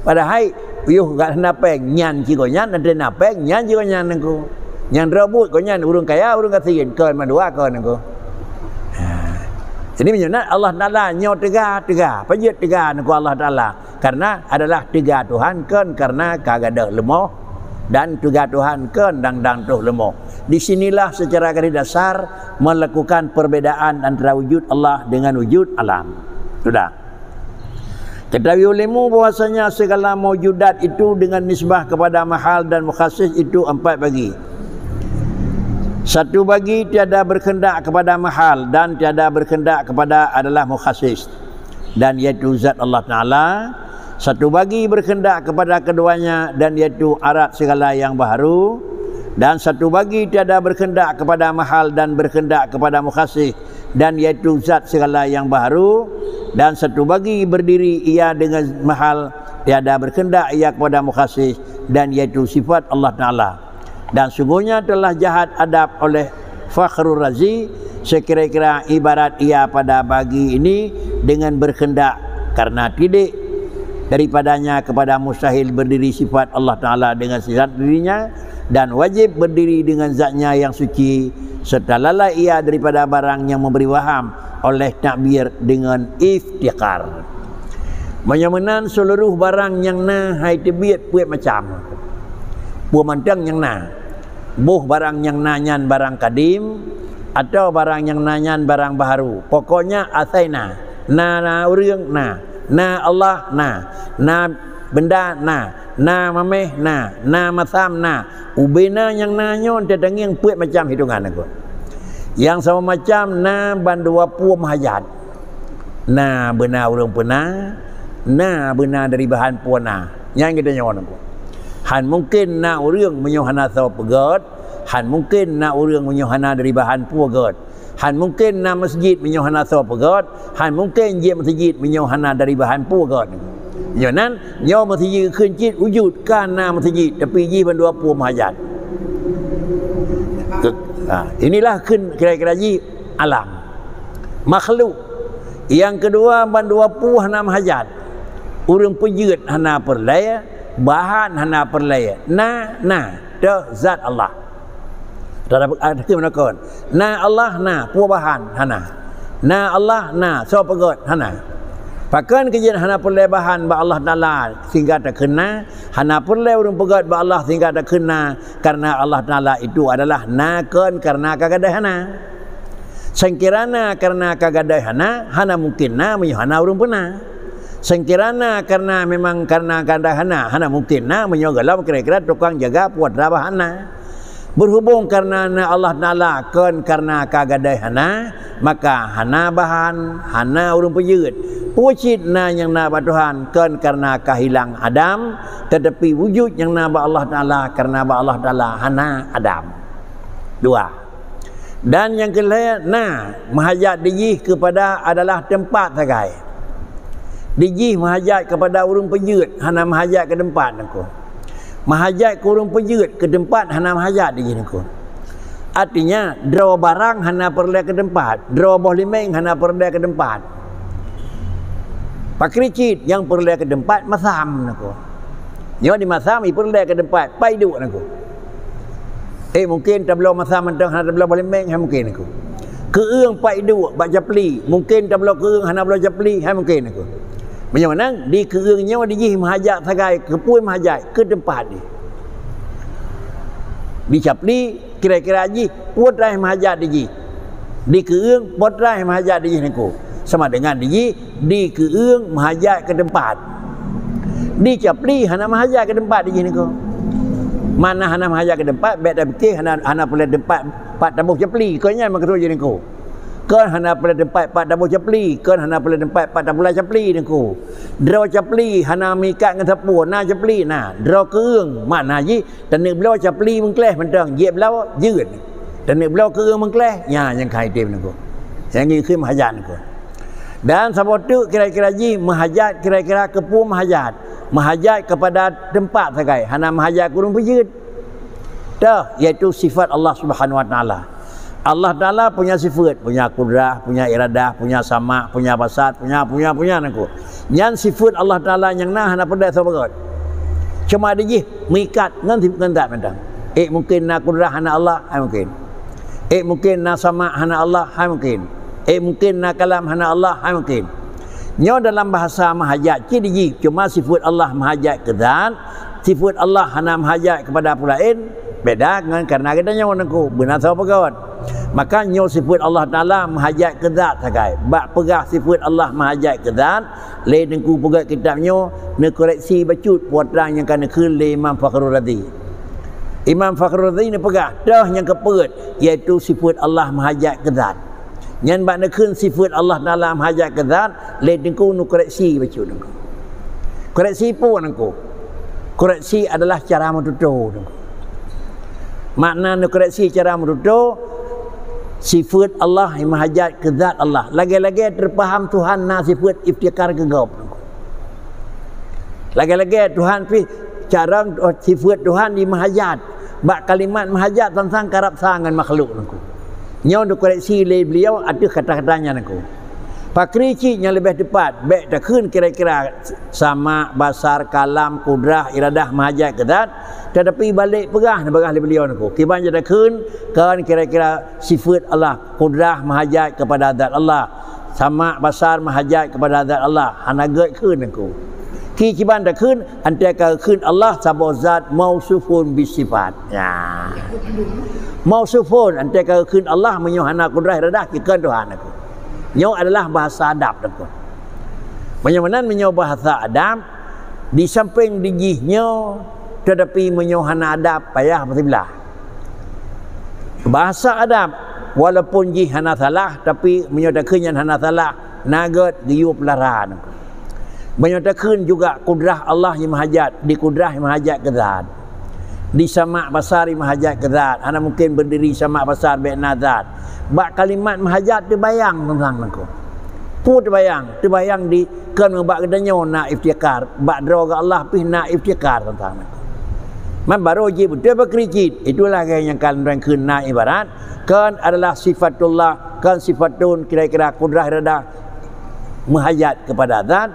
Padahai yoh gak na péng nyan sigoe nyan, antai na péng nyan sigoe nyan Teungku. Nyang droe buet goe nyan ureuëng kaya, ureuëng gasien, kon mandua kon Teungku. Ha. Jadi meunyoe na Allah Taala nyoe teuga, teuga, pajoh teuga Teungku Allah Taala. Karena adalah teuga Tuhan kon karena ka gadôh leumoh dan teuga Tuhan kon dang-dang troh leumoh. Di sinilah secara garis dasar melakukan perbedaan antara wujud Allah dengan wujud alam. Sudah. Ketahui olehmu bahwasanya segala maujudat itu dengan nisbah kepada mahal dan mukhasis itu empat bagi. Satu bagi tiada berkehendak kepada mahal dan tiada berkehendak kepada adalah mukhasis, dan yaitu zat Allah Taala. Satu bagi berkehendak kepada keduanya, dan yaitu arat segala yang baharu. Dan satu bagi tiada berkehendak kepada mahal dan berkehendak kepada mukhasis, dan yaitu zat segala yang baharu. Dan satu bagi berdiri ia dengan mahal, tiada berkehendak ia kepada mukhasis, dan yaitu sifat Allah Taala. Dan sungguhnya telah jahat adab oleh Fakhrur Razi, sekira-kira ibarat ia pada bagi ini dengan berkehendak, karena tidak daripadanya kepada mustahil berdiri sifat Allah Taala dengan sifat dirinya, dan wajib berdiri dengan zatnya yang suci, serta lalai ia daripada barang yang memberi waham oleh takbir dengan iftiqar. Meunyoe meunan seluruh barang nyang na hai teubiet peuet macam. Peue mantong nyang na. Boh barang nyang na nyan barang kadim, atawa barang nyang na nyan barang baharu. Pokoknya asai na. Na, na ureuëng na. Na Allah na. Na benda na. Na maméh na. Na masam na. Ubena nyang na nyoe teutangieng peuet macam hitongan Teungku. Nyang sama macam na bandua pue meuhajat. Na beuna ureuëng peuna, na beuna dari bahan pue na. Nyan geutanyoe Teungku. Han mungken na ureuëng meunyoe hana soe peugét, han mungken na ureuëng meunyoe hana dari bahan pue gét. Han mungken na meuseujid meunyoe hana soe peugét, han mungken jeuet meuseujid meunyoe hana dari bahan pue gét. Nyoe nan, nyoe meuseujid kheun cit wujud, ka na meuseujid, tapi jih bandua pue meuhajat. Ke-, ha, inilah kheun kira-kira jih alam. Makhluk. Nyang keudua, bandua pue hana meuhajat. Ureuëng peujeuet hana peureulée, bahan hana peureulée. Na, na, toh zat Allah. Ada, ada keu meunakon. Na Allah na, pue bahan hana. Na Allah na, soe peugét hana. Pakon keu jeuet hana peureulée bahan bak Allah Taala sehingga takheun na, hana peureulée ureuëng peugét bak Allah sehingga takheun na, karena Allah Taala itu adalah na kon karena ka gadôh hana. Sangkira na karena ka gadôh hana, hana mungken na meunyoe hana ureuëng peuna. Seungkira na kareuna, memang kareuna keadaan hana, hana mungkin na, meunyoe gohlom kira-kira tukang jaga putra bah hana. Berhubung kareuna na Allah Taala kon kareuna ka gadôh hana, maka hana bahan, hana ureuëng peujeuet. Peue cit na nyang na bak Tuhan kon kareuna ka hilang Adam, teutapi wujud nyang na bak Allah Taala kareuna bak Allah Taala hana Adam. Dua. Dan nyang keulhée na, meuhajat dijih keupada adalah teumpat sagai. Dijih meuhajat keupada ureuëng peujeuet, hana meuhajat keu teumpat nangko. Meuhajat keu ureuëng peujeuet, keu teumpat hana meuhajat dijih nangko. Artinya, droe barang hana peureulée keu teumpat, droe boh limeng hana peureulée keu teumpat. Pakri cit nyang peureulée keu teumpat, masam nangko. Nyoe di masam, ipeureulée keu teumpat, pat iduek nangko. Eh, mungken tabloe masam mantong hana tabloe boh limeng, hai mungken nangko. Keueung pat iduek bak capli, mungken tabloe keueung hana bloe capli, hai mungken nangko. Meunyoe meunan, di keueung nyoe dijih meuhajat sagai, keupeue meuhajat, keu teumpat jih. Di capli, kira-kira jih, peue teuma meuhajat dijih. Di keueung, peue teuma meuhajat dijih nangko. Sama dengan dijih, di keueung meuhajat keu teumpat. Di capli hana meuhajat keu teumpat dijih nangko. Mana hana meuhajat keu teumpat, bék tapike hana, hana peureulée teumpat pat taboh capli. Kon nyan meukeusut jih nangko. Kon hana peureulée teumpat pat taboh capli, kon hana peureulée teumpat pat tapula capli nangko. Droe capli hana meuikat ngon sapeue, na capli na. Droe keueung, makna jih taneuk bloe capli meukleh mantong, jeuet bloe jeuet. Taneuk bloe keueung meukleh, nyan nyang ka item nangko. Nyang geukheun meuhajat nangko. Dan saboh teuk kira-kira jih meuhajat kira-kira keupeue meuhajat. Meuhajat keupada teumpat sagai, hana meuhajat keu ureuëng peujeuet. Toh, yaitu sifat Allah Subhanahu Wa Taala. Allah Taala punya sifat, punya kudrah, punya iradah, punya sama, punya basar, punya, punya, punya nangko. Nyan sifat Allah Taala nyang na hana peureulée soe peugét. Cuma dijih meuikat ngon sifat ngon zat mantong. Eh, mungken na kudrah hana Allah, hai mungken. Eh, mungken na sama hana Allah, hai mungken. Eh, mungken na kalam hana Allah, hai mungken. Nyoe dalam bahasa meuhajat cit dijih, cuma sifat Allah meuhajat keu zat, sifat Allah hana meuhajat keupada peue laén, beda ngon kareuna geutanyoe nangko, beuna soe peugét. Maka nyoe sifat Allah Taala meuhajat keu zat sagai. Bak peugah sifat Allah meuhajat keu zat, lé Teungku peugét kitab nyoe neukoreksi bacut peue trang nyang ka neukheun lé Imam Fakhrul Razi. Imam Fakhrul Razi neupeugah, toh nyang keupeuet, yaitu sifat Allah meuhajat keu zat. Nyan bak neukheun sifat Allah Taala meuhajat keu zat, lé Teungku neukoreksi bacut nangko. Koreksi peue nangko? Koreksi adalah cara meututoe nangko. Makna neukoreksi cara meututoe, sifat Allah meuhajat keu zat Allah. Lagée-lagée teupaham Tuhan na sifat iftiqar keu gob nangko. Lagée-lagée Tuhan pih cara sifat Tuhan di meuhajat. Bak kalimat meuhajat sang-sang karab sa ngon makhluk nangko. Nyoe neukoreksi lé beliau ateueh kata-kata nyan nangko. Pakri cit nyang leubeh teupat, bék takheun kira-kira sama, basar, kalam, kudrah, iradah, meuhajat keu zat, teutapi balek peugah neupeugah lé beliau nangko. Kiban jih takheun kon kira-kira sifat Allah, kudrah meuhajat keupada zat Allah, sama, basar meuhajat keupada zat Allah, hana gét kheun nangko. Ki kiban takheun, antai ka kheun Allah saboh zat mausufun bisifat. Ya. Mausufun, antai ka kheun Allah meunyoe hana kudrah iradah, ki kon Tuhan aku. Nyoe adalah bahasa adab takheun. Meunyoe meunan, meunyoe bahasa adab, di samping dijih nyoe, teutapi meunyoe hana adab, payah beusiblah. Bahasa adab, walaupun jih hana salah, tapi meunyoe takheun nyan hana salah, na gét geuyue peulara nangko. Meunyoe takheun juga kudrah Allah nyang meuhajat, di kudrah nyang meuhajat keu zat. Di sama basar nyang meuhajat keu zat, hana mungken beudiri sama basar bék na zat. Bak kalimat meuhajat teubayang teuntang nangko. Peue teubayang? Teubayang di kon bak geutanyoe na iftiqar, bak droe geuh Allah pih na iftiqar teuntang nangko. Man barô jih beutôi pakri cit, itulah lagée nyang ka lôn kheun na ibarat, kon adalah sifatullah, kon sifatun kira-kira kudrah iradah meuhajat keupada zat,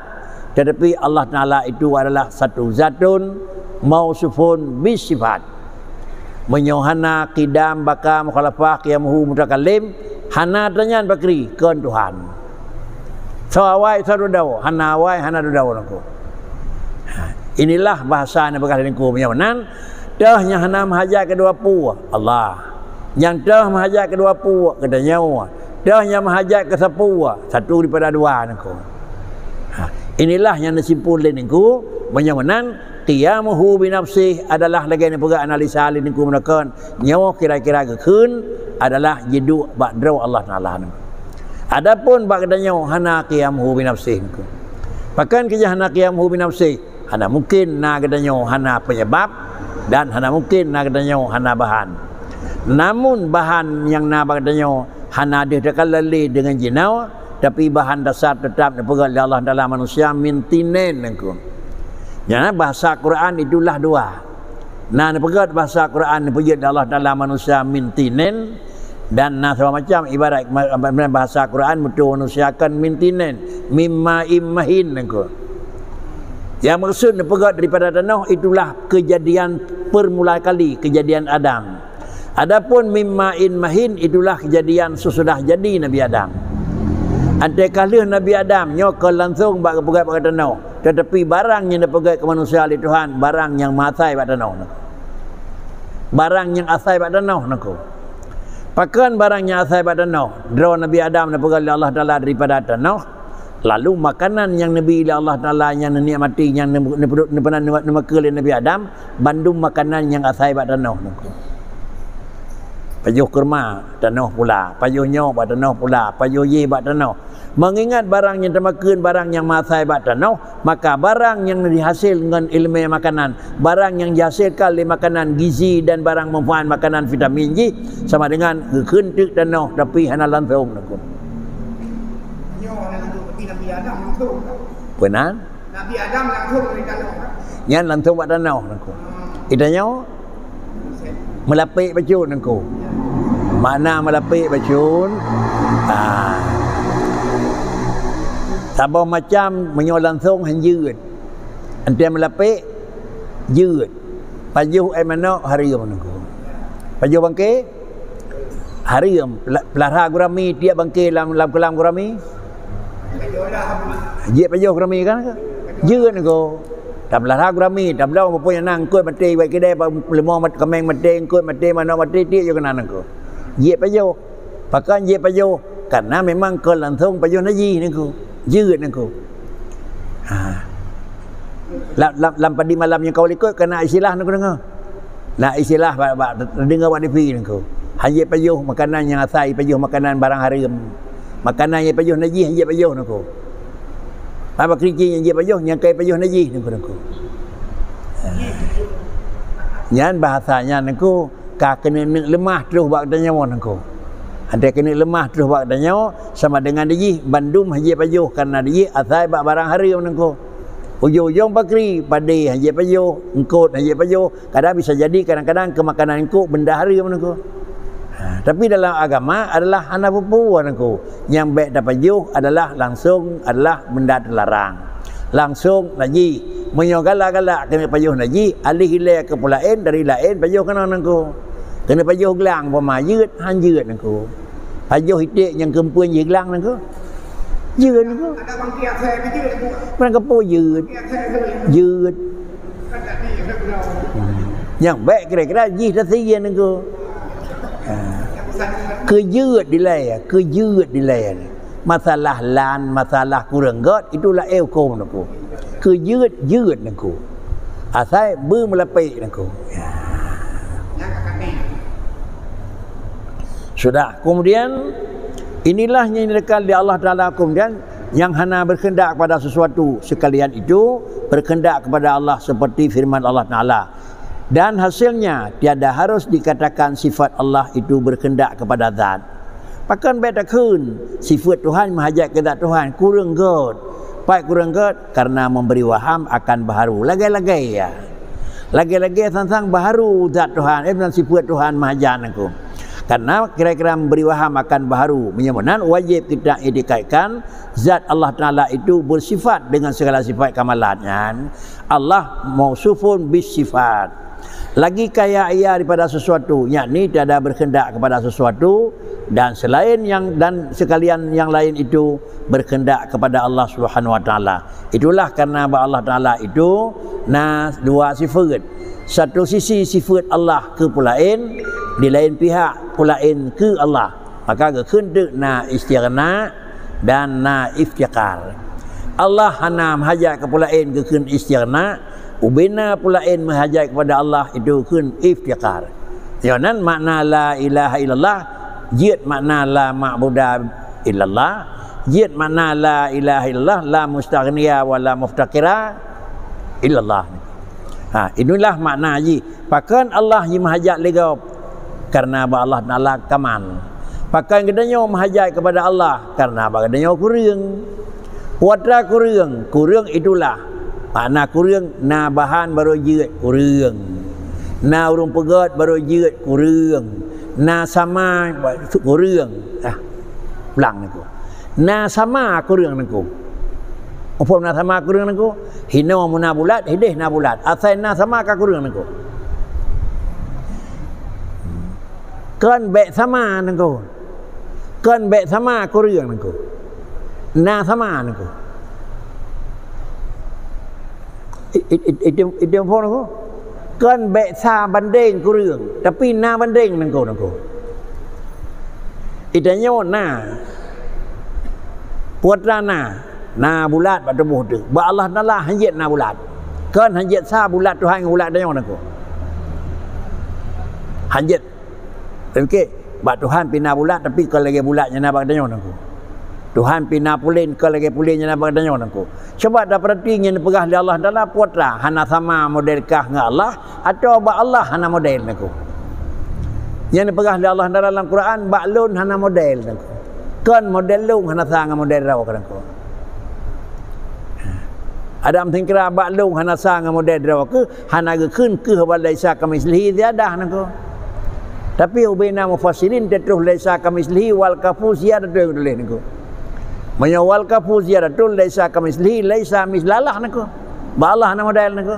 teutapi Allah Taala itu adalah satu zatun mausufun bisifat. Meunyoe hana qidam, baqa, mukhalafah, qiyamuhu, mutakallim, hana tanyan pakri kon Tuhan. Soe awai, soe dudoe, hana awai, hana dudoe nangko. Ha, inilah bahasa nyang peugah lé Teungku meunyoe meunan, toh nyang hana meuhajat keu dua peue, Allah. Nyang toh meuhajat keu dua peue, geutanyoe. Toh nyang meuhajat keu sapeue, satu daripada dua nangko. Ha, Inilah nyang neusimpul lé Teungku, meunyoe meunan, qiyamuhu binafsih adalah lagée neupeugah analisa lé Teungku meunakon, nyoe kira-kira geukheun adalah jiduek bak droe Allah Taala. Adapun bak geutanyoe hana qiyamuhu binafsih Teungku. Pakon keujah hana qiyamuhu binafsih? Hana mungken na geutanyoe hana penyebab dan hana mungken na geutanyoe hana bahan. Namun bahan nyang na bak geutanyoe hana deuh takalon lé deungon jinoe, tapi bahan dasar teutap neupeugét lé Allah Taala manusia min tinin Teungku. Nyang na bahasa Quran itulah dua. Na neupeugét bahasa Quran neupeujeuet lé Allah Taala manusia min tinin, dan na saboh macam ibarat ma-, ma-, bahasa Quran meutuwö manusia kon min tinin, mim ma'im mahin Teungku. Nyang meukeusud neupeugét daripada tanoh itulah kejadian permula kali, kejadian Adam. Adapun mim ma'in mahin itulah kejadian sesudah jadi Nabi Adam. Anté ka lheueh Nabi Adam nyoe kon langsong bak geupeugét bak tanoh, tetapi barang nyang neupeugét keu manusia lé Tuhan, barang nyang meuasai bak tanoh. Barang nyang asai bak tanoh Teungku. Pakon barang nyang asai bak tanoh? Droe Nabi Adam neupeugét lé Allah Taala daripada tanoh, lalu makanan nyang neubi lé Allah Taala nyang neunikmati, nyang neu-, neu-, neu-, neumakeu lé Nabi Adam, bandum makanan nyang asai bak tanoh Teungku. Pajoh keurma, tanoh pula. Pajoh nyoe bak tanoh pula. Pajoh jéh bak tanoh. Meungingat barang nyang teumakheun barang nyang meuasai bak tanoh, maka barang nyang jihasil ngon ileumé makanan, barang nyang jihasilkan lé makanan gizi dan barang manfaat makanan vitamin jih sama dengan geukheun teuk tanoh tapi hana langsong Teungku. Nyoe hana langsong, tapi Nabi Adam langsong. Peue nan? Nabi Adam langsong dari tanoh, kan? Nyan langsong bak tanoh Teungku. Geutanyoe meulapék bacut Teungku. Makna meulapék bacut, ah, saboh macam meunyoe langsong han jeuet. Anté meulapék jeuet. Pajoh éh manok hareuem Teungku. Pajoh bangké hareuem. Pela-, peulahra gurami tiek bangké lam, lam keulam gurami. Jeuet pajoh gurami kan? Jeuet Teungku. Tapeulahra gurami, tabloe peue nyang na eungkôt maté, bak keudè, bak leumo mat-, kaméng maté, eungkôt maté, manok maté, tiek jeuet keunan Teungku. Jeuet pajoh. Pakon jeuet pajoh? Karena memang kon langsong pajoh najih Teungku. Jeuet Teungku. Ha. Lam, lam, lam padum malam nyang ka likot ka na istilah Teungku deungoe. Na istilah bak, bak, deungoe bak T V Teungku. Han jeuet pajoh makanan nyang asai pajoh makanan barang hareuem. Makanan nyang pajoh najih han jeuet pajoh Teungku. Apa kericing nyang jeuet pajoh nyang ka pajoh najih Teungku, Teungku. Ha. Nyan bahasa nyan Teungku. Ka keuneuk neuk leumah troh bak geutanyoe Teungku. Anté keuneuk leumah troh bak geutanyoe sama dengan dijih bandum han jeuet pajoh karena dijih asai bak barang hareuem Teungku. Ujong-ujong pakri, padé han jeuet pajoh, eungkôt han jeuet pajoh, kadang bisa jadi kadang-kadang keu makanan eungkôt benda hareuem Teungku. Ha, tapi dalam agama adalah hana peue-peue Teungku. Nyang bék tapajoh adalah langsong adalah benda teularang. Langsong najih. Meunyoe galak-galak keuneuk pajoh najih, alih ilée keu peue laén dari laén pajoh keunoe Teungku. Keuneuk pajoh glang, umpama jeuet, han jeuet Teungku. Pajoh iték nyang keumpeuen jih glang Teungku. Jeuet Teungku. Meunan keupeue jeuet. Jeuet. Hmm. Nyang bék kira-kira jih tasien Teungku. Ha. Keujeuet dilée, keujeuet dilée. Masalah lan, masalah kureueng gét, itu laén hukôm Teungku. Keujeuet, jeuet Teungku. Asai beumeulapék Teungku. Ya. Sudah. Kemudian, inilah yang didekat di Allah Taala. Kemudian, yang hana berkehendak kepada sesuatu sekalian itu berkehendak kepada Allah seperti firman Allah Taala. Dan hasilnya, tiada harus dikatakan sifat Allah itu berkehendak kepada zat. Pakon bék takheun sifat Tuhan meuhajat keu zat Tuhan, kureueng gét. Pat kureueng gét? Karena memberi waham akan baharu. Lagée-lagée ya. Lagée-lagée sang-sang baharu zat Tuhan, eh, dan sifat Tuhan meuhajat Teungku. Karena kira-kira memberi waham akan baharu. Meunyoe meunan wajib kita itikadkan zat Allah Taala itu bersifat dengan segala sifat kamalat nyan. Allah mausufun bis sifat. Lagi kaya ia daripada sesuatu, yakni tiada berkehendak kepada sesuatu, dan selain yang, dan sekalian yang lain itu berkehendak kepada Allah Subhanahu Wa Taala. Itulah karena bak Allah Taala itu na dua sifat. Satu sisi sifat Allah keu peue laén, di lain pihak peue laén keu Allah. Maka geukheun teuk na istighna dan na iftiqar. Allah hana meuhajat keu peulaén geukheun istighna, ubena peulaén meuhajat kepada Allah itu kheun iftiqar. Nyoe nan makna la ilaha illallah, jeuet makna la ma'buda illallah, jeuet makna la ilaha illallah, la mustaghniya wa la muftaqira illallah. Ha, inilah makna jih. Pakon Allah jimeuhajat lé gob? Karena bak Allah Taala kamal. Pakon geutanyoe meuhajat kepada Allah? Karena bak geutanyoe kureueng. Peue atra kureueng? Kureueng itulah. Makna kureueng, na bahan barô jeuet, kureueng. Na ureuëng peugét barô jeuet, kureueng. Na sama, kureueng. Ah, ulang niko. Na sama kureueng niko. Muphom na sama kureueng niko? Hinoe meuna bulat, hideh na bulat. Asai na sama ka kureueng niko. Kon bék sama niko. Kon bék sama kureueng niko. Na sama niko. I-, i-, i-, itu, itu phon niko. Kon bék sa bandeng kureueng, tapi na bandeng niko, niko. Itanyoe na. Peue atra na, na bulat bak tuboh teuh. Bak Allah Taala hanjeuet na bulat. Kon hanjeuet sa bulat Tuhan ngon bulat tanyoe niko. Hanjeuet. Oke, bak Tuhan pih na bulat, tapi kon lagée bulat nyang na bak tanyoe niko. Tuhan pih na pulen, kon lagée pulen nyang na bak tanyoe niko. Coba tapeurati nyang neupeugah lé Allah Taala peue atra, hana sama model kah ngon Allah, atawa bak Allah hana model niko. Nyang neupeugah lé Allah Taala lam Quran, bak lôn hana model niko. Kon model lôn hana sa ngon model droe kah niko. Adam sengkira bak lôn hana sa ngon model droe keuh, hana geukheun keuh haba laisa kamitslihi ziyadah niko. Tapi ubena mufassirin teutroh laisa kamitslihi wal kafu ziyadatun tuléh niko. Meunyoe wal kafu ziyadatun laisa kamitslihi laisa mislalah niko. Bak Allah hana model niko.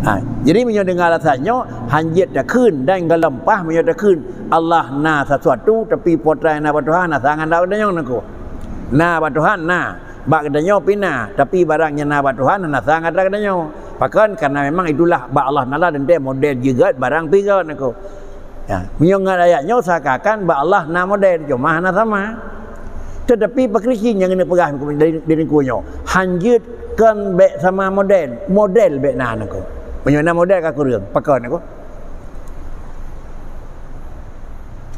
Ha, jadi meunyoe deungon alasan nyoe, hanjeuet takheun dan geulompah meunyoe takheun Allah na sesuatu, tapi peue atra nyang na bak Tuhan hana sa ngon dak tanyoe niko. Na bak Tuhan na. Bak geutanyoe pih na, tapi barang nyang na bak Tuhan hana sa ngon atra geutanyoe. Pakon? Karena memang itulah bak Allah Taala teuntée model jih gét barang pih gét niko. Ya, meunyoe ngon ayat nyoe seakan-akan bak Allah na model, cuma hana sama. Tetapi pakriban nyang keuneuk peugah di, di niko nyoe, hanjeuet kon bék sama model, model bék na niko. Meunyoe na model ka kureueng, pakon niko?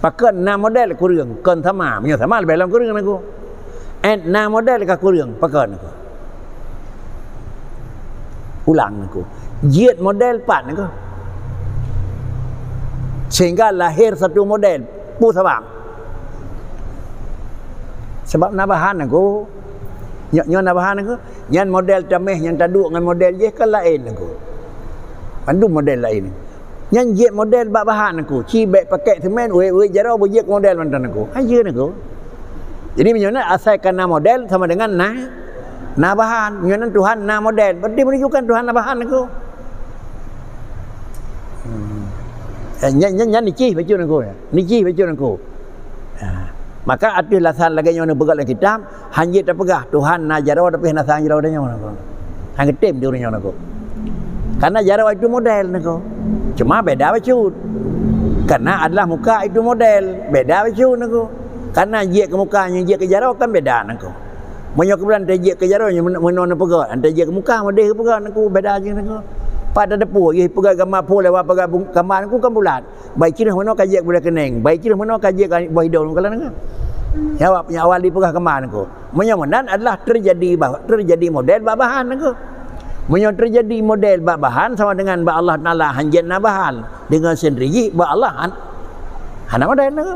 Pakon na model kureueng, kon sama. Meunyoe sama leubeh lom kureueng niko. Eh, na model ka kureueng, pakon niko? Ulang niko. Jeuet model pat niko. Sehingga lahir satu model, peue sabab? Sabab na bahan niko. Nyoe, nyoe na bahan niko. Nyan model tameh nyang taduek ngon model jih kan laén niko. Mandum model laén. Nyan jeuet model bak bahan niko. Ci bék pakèk seumén, uék-uék jaroe beujeuet model mantong niko. Aja niko. Jadi meunyoe na asai ka na model sama dengan na, na bahan. Meunyoe na Tuhan na model, berarti menunjukkan Tuhan na bahan niko. Hmm. Eh, nyan, nyan, nyan nicih bacut niko. Nicih bacut niko. Ha. Maka ateueh alasan lagée nyoe neupeugah lam kitab, hanjeuet tapeugah Tuhan na jaroe tapi hana sa jaroe tanyoe niko. Hana geutem di ureuëng nyoe niko. Karena jaroe itu model niko. Cuma beda bacut. Karena adalah muka itu model, beda bacut niko. Karena jeuet keu muka ngon jeuet keu jaroe kan beda niko. Meunyoe keubeulain teuh jeuet keu jaroe nyoe meunoe neupeugah, teuh jeuet keu muka model geupeugah niko beda jih niko. Pada depu jih peugah gama pun lewat peugah gama niko kan bulat. Bai cireuh meunoe ka jeuet gula keuneng, bai cireuh meunoe ka jeuet boh idong, kalon nyoe. Nyawa, nyawa awai peugah keuman niko. Meunyoe meunan adalah terjadi bah-, terjadi model bak bahan niko. Meunyoe terjadi model bak bahan sama dengan bak Allah Taala hanjeuet na bahan, dengan sendiri jih bak Allah han-, hana model niko.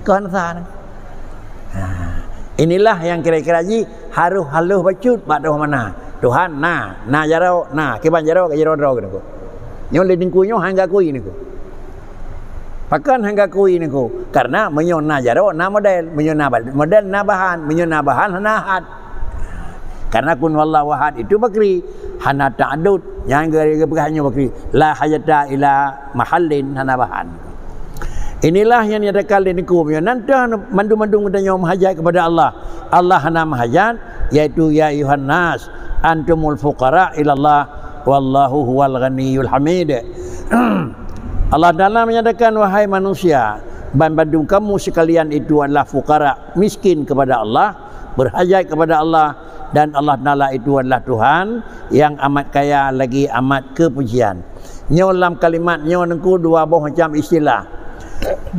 Keuhan sa niko. Ha. Inilah yang kira-kira jih harus halus bacut bak Tuhan mana. Tuhan na, na jaroe, na, kiban jaroe, ka jaroe droe niko. Nyoe lé teungku nyoe hana geuakui niko. Pakon hana geuakui niko? Karena meunyoe na jaroe, na model. Meunyoe na ba-, model, na bahan. Meunyoe na bahan, na hat. Karena kun wallahu ahad itu bakri. Hana ta'adud. Nyang geu-, geupeugah nyoe bakri. La hajata ila mahallin, hana bahan. Inilah yang dinyatakan lé teungku. Meunyoe nan teuh mandum-mandum geutanyoe meuhajat kepada Allah. Allah hana meuhajat, yaitu ya ayuhan nas, antumul fuqara ilallah, wallahu huwal ghaniyul hamid. Allah Taala menyatakan, "Wahai manusia, banmandum kamu sekalian itu adalah fuqara, miskin kepada Allah, berhajat kepada Allah, Dan Allah Taala itu adalah Tuhan yang amat kaya lagi amat kepujian. Nyoe lam kalimat nyoe Teungku dua boh macam istilah.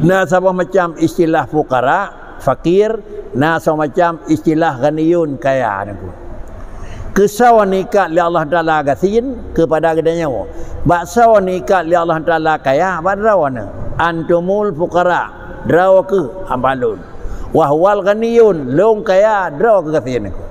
Na saboh macam istilah fuqara, fakir, na saboh macam istilah ghaniyun, kaya Teungku. Keu soe neuikat lé Allah Taala gasien? Keupada geutanyoe. Bak soe neuikat lé Allah Taala kaya? Bak droeneuh. Antumul fuqara, droe kheueh hamba Lôn. Wa huwal ghaniyun, Lôn kaya, droe kheueh gasien Teungku.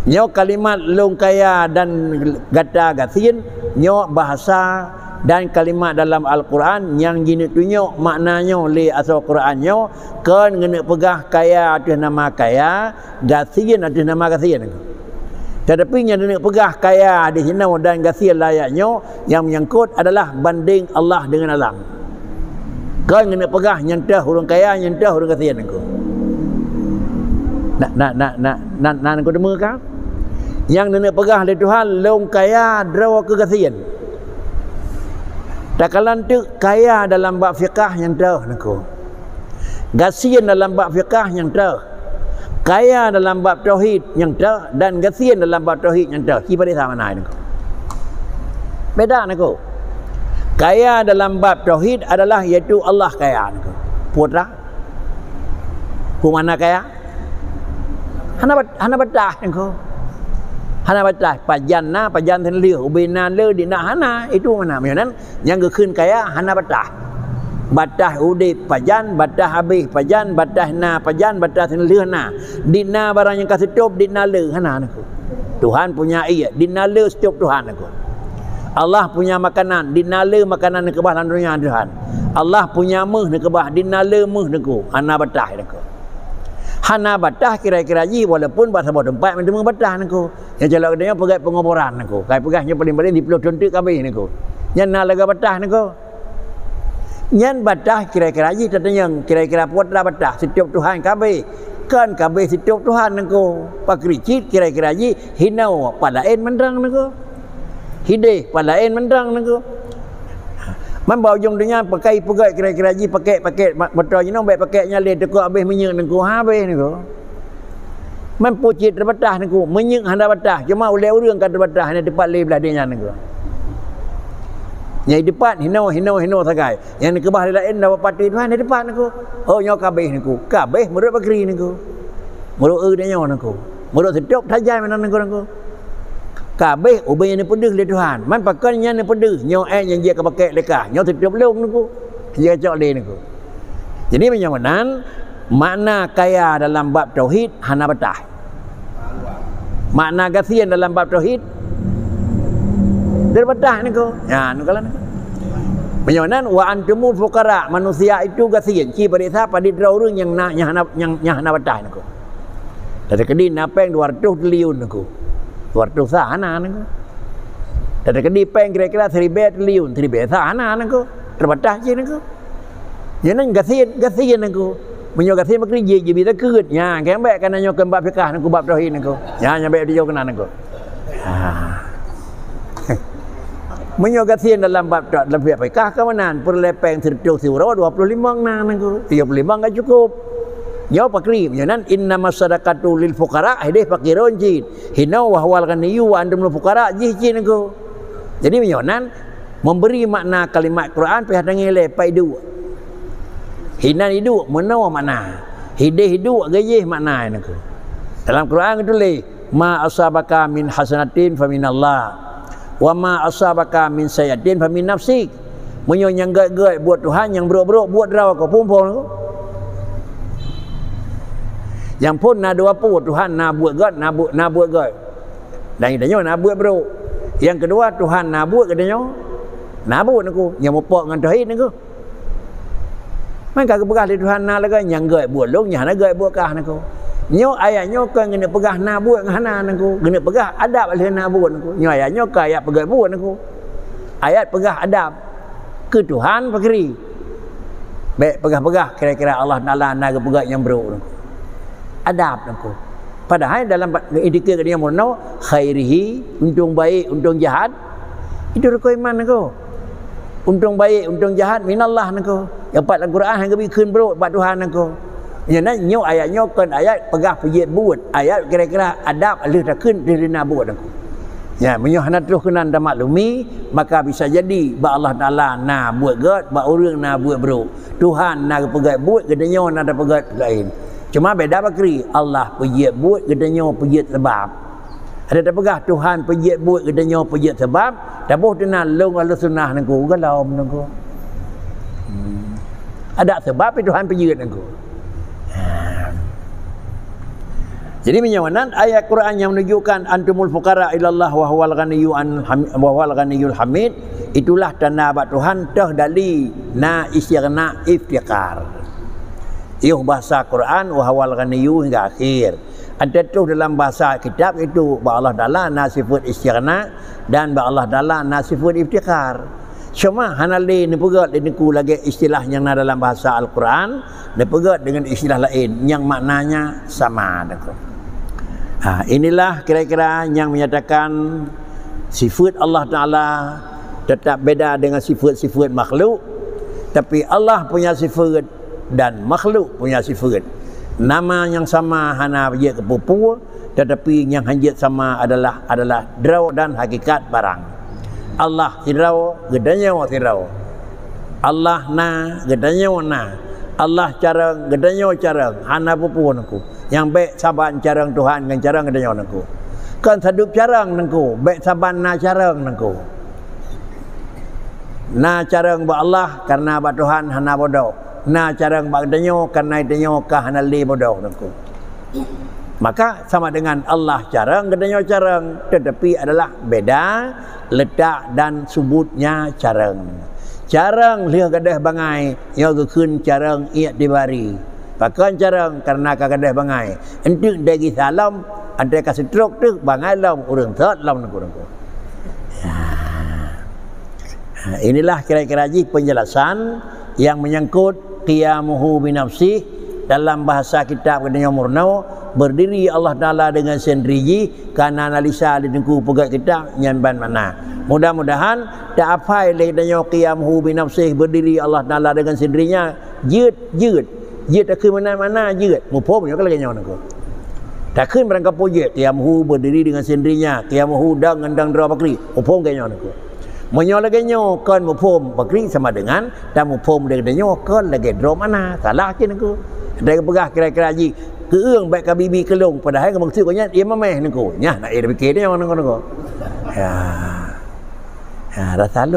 Nyoe kalimat Lôn kaya dan gata gasien, nyoe bahasa dan kalimat dalam Al-Quran nyang jitunyok makna nyoe lé asoe Quran nyoe, kon geuneuk peugah kaya ateueh nama kaya, gasien ateueh nama gasien. Teutapi nyang geuneuk peugah kaya di sinoe dan gasien lam ayat nyoe, nyang menyangkut adalah bandeng Allah dengan alam. Kon geuneuk peugah nyang toh ureuëng kaya, nyang toh ureuëng gasien Teungku. Na, na, na, na, na, na Teungku teumé ka? Nyang geuneuk peugah lé Tuhan, Lôn kaya, droe kheueh gasien. Takalon teuk kaya dalam bab fiqah nyang toh Teungku. Gasien dalam bab fiqah nyang toh. Kaya dalam bab tauhid nyang toh dan gasien dalam bab tauhid nyang toh. Ci padub sa makna Teungku? Beda Teungku. Kaya dalam bab tauhid adalah yaitu Allah kaya Teungku. Peue treuk? Peue makna kaya? Hana bat-, hana bataih Teungku. Hana bataih. Pajan na, pajan seuneulheueh. Ubé na le, di na hana. Itu makna. Meunyoe nan, nyang geukheun kaya hana bataih. Bataih udeb pajan, bataih habéh pajan, bataih na pajan, bataih seuneulheueh na. Di na barang nyang ka seutôb, di na le hana Teungku. Tuhan punya ie, di na le seutôb Tuhan Teungku. Allah punya makanan, di na le makanan neukeubah lam donya Tuhan. Allah punya méuh neukeubah, di na le méuh Teungku. Hana bataih Teungku. Hana bataih kira-kira jih, walaupun bak saboh teumpat meuteumé bataih Teungku. Nyang calok geutanyoe peugah penguburan Teungku. Kai peugah nyoe paling-paling di ploh thon teuk ka abéh Teungku. Nyan na lagée bataih Teungku. Nyan bataih kira-kira jih tatanyong, kira-kira peue treuk bataih, seutôb Tuhan ka abéh. Kon ka abéh seutôb Tuhan Teungku. Pakri cit kira-kira jih hinoe pat laén mantong Teungku. Hideh pat laén mantong Teungku. Man bak ujong donya pakai peugét kira-kira jih pakét-pakét ma-, moto jinoe bék pakét nyan lé teukok abéh minyeuk Teungku, ha abéh Teungku. Man peue cit teubatas Teungku, minyeuk hana batas, cuma ulée ureuëng ka teubatas hana teupat lé blaih donya Teungku. Nyang teupat hinoe, hinoe, hinoe sagai. Nyang neukeubah lé laén lam bak ateueh Tuhan hana teupat Teungku. Oh nyoe ka abéh Teungku, ka abéh meurot pakri Teungku. Meurot eu tanyoe Teungku. Meurot seutôb tajai meunan Teungku, Teungku. Ka abéh ubé nyang neupeudeuh lé Tuhan. Man pakon nyang neupeudeuh, nyoe ék nyang jeuet ka pakét lé kah. Nyoe seutôb lôn Teungku. Jeuet cok lé Teungku. Jadi meunyoe meunan, makna kaya dalam bab tauhid hana bataih. Makna gasien dalam bab tauhid teubatas Teungku. Ya, Teungku lah Teungku. Meunyoe nan, wa antumul fuqara, manusia itu gasien. Ci paréksa padit droe ureuëng nyang na, nyang hana, nyang, nyang hana bataih Teungku. Teukeudi na péng dua ratus triliun Teungku. Dua ratus sa hana Teungku. Teukeudi péng kira-kira siribée triliun, siribée sa hana Teungku. Teubatas cit Teungku. Nyan gasien, gasien Teungku. Meunyoe gasien meukeureuji jih bisa keuet. Nya, keu bék kana nyoe keu bab fiqah Teungku, bab tauhid Teungku. Nya, nya bék dijaweueb keunan Teungku. Ha. Meunyoe gasien dalam bab ta-, dalam fiqah ka meunan, peureulée péng sireutôh siuroe dua puluh limong na Teungku. Tiga puluh limong ka cukup. Nyoe pakri, meunyoe nan innamas shadaqatu lil fuqara, hideh pakirun cit. Hinoe wa huwal ghaniyyu wa antumul fuqara jih cit Teungku. Jadi meunyoe nan memberi makna kalimat Quran pih tangieng lé pat iduek. Hinan iduek meunoe makna. Hideh iduek geujih makna Teungku. Dalam Quran geutuléh, "Ma asabaka min hasanatin faminallah, wa ma asabaka min sayyi'atin famin nafsik." Meunyoe nyang gét-gét buet Tuhan, nyang brok-brok buet droe keu phon-phon Teungku. Nyang phon na dua peue, Tuhan na buet gét, na buet, na buet gét. Dan geutanyoe na buet brok. Nyang keudua, Tuhan na buet geutanyoe na buet Teungku. Nyang mupok ngon tauhid Teungku. Man ka geupeugah lé Tuhan na lagée nyang gét buet lôn, nyang hana gét buet kah Teungku. Nyoe ayat nyoe kon geuneuk peugah na buet ngon hana Teungku. Geuneuk peugah adab lheueh na buet Teungku. Nyoe ayat nyoe kon ayat peugét buet Teungku. Ayat peugah adab keu Tuhan pakri. Bék peugah-peugah kira-kira Allah Taala na geupeugét nyang brok Teungku. Adab Teungku. Padahai dalam ba-, itikeuet geutanyoe meurunoe, khairihi, untông baik, untông jahat, itu rukon iman Teungku. Untông baik, untông jahat, minallah Teungku. Nyang pat lam Quran han geubi kheun brok bak Tuhan Teungku. Nyan nyoe ayat nyoe kon ayat peugah peujeuet buet. Ayat kira-kira adab lheueh takheun lheueh na buet Teungku. Ya, meunyoe hana troh keunan tamaklumi, maka bisa jadi bak Allah Taala na buet gét, bak ureuëng na buet brok. Tuhan na geupeugét buet, geutanyoe na tapeugét laén. Cuma beda bakri, Allah peujeuet buet, geutanyoe peujeuet sabab. Ada tapeugah Tuhan peujeuet buet, geutanyoe peujeuet sabab, taboh teunan lôn Ahlussunnah Teungku, golom Teungku. Hmm. Ada sabab pih Tuhan peujeuet Teungku. Ha. Jadi meunyoe nan ayat Quran yang menunjukkan antumul fuqara ilallah wa huwal ghaniyyu an ham-, wa huwal ghaniyyul hamid, itulah tanda bak Tuhan teuh dali na istighna iftiqar. Yoh bahasa Quran wa huwal ghaniyyu hingga akhir. Ada troh dalam bahasa kitab itu bak Allah Taala na sifat istighna dan bak Allah Taala na sifat iftiqar. Cuma hana lé neupeugét lé Teungku lagée istilah nyang na dalam bahasa Al-Quran, neupeugét dengan istilah laén nyang maknanya sama Teungku. Ha, inilah kira-kira nyang menyatakan sifat Allah Taala tetap beda dengan sifat-sifat makhluk, tapi Allah punya sifat dan makhluk punya sifat. Nama nyang sama hana jeuet keu peue-peue, tetapi nyang hanjeuet sama adalah, adalah droe dan hakikat barang. Allah sidroe, geutanyoe sidroe. Allah na, geutanyoe na. Allah carông, geutanyoe carông. Hana peue-peue Teungku. Nyang bék saban carông Tuhan ngon carông geutanyoe Teungku. Kon sadup carông Teungku, bék saban na carông Teungku. Na carông bak Allah, karena bak Tuhan hana bodoh. Na carông bak geutanyoe, karena geutanyoe ka hana lé bodoh Teungku. Maka sama dengan Allah carông, geutanyoe carông, tetapi adalah beda letak dan subutnya carông. Carông lheueh gadôh bangai, nyoe geukheun carông iktibari. Pakon carông? Karena ka gadôh bangai. Enteuk dai gisa lom, antai ka stroke teuh bangai lom, ureuëng sot lom Teungku-teungku. Ya. Ha, inilah kira-kira jih penjelasan yang menyangkut qiyamuhu binafsih dalam bahasa kitab geutanyoe murno, berdiri Allah Taala dengan sendiri jih, kana analisa di Teungku peugét kitab nyan ban makna. Mudah-mudahan teuhafai lé geutanyoe qiyamuhu binafsih, berdiri Allah Taala dengan sendirinya, jeuet, jeuet. Jeuet takheun meunan makna jeuet. Muphom nyoe ka lagée nyoe Teungku. Takheun barang kapeue jeuet, qiyamuhu berdiri dengan sendirinya, qiyamuhu dang ngon dang droe bakri. Muphom lagée nyoe Teungku. Meunyoe lagée nyoe kon muphom bakri sama dengan tamuphom lagée nyoe kon lagée droe makna. Salah cit Teungku. Ada peugah kira-kira jih keueung bék ka bibi keulong, padahai maksud gobnyan ie mameh Teungku. Nyan na ie pike nyoe Teungku-teungku. Ya. Ya, rasa lôn.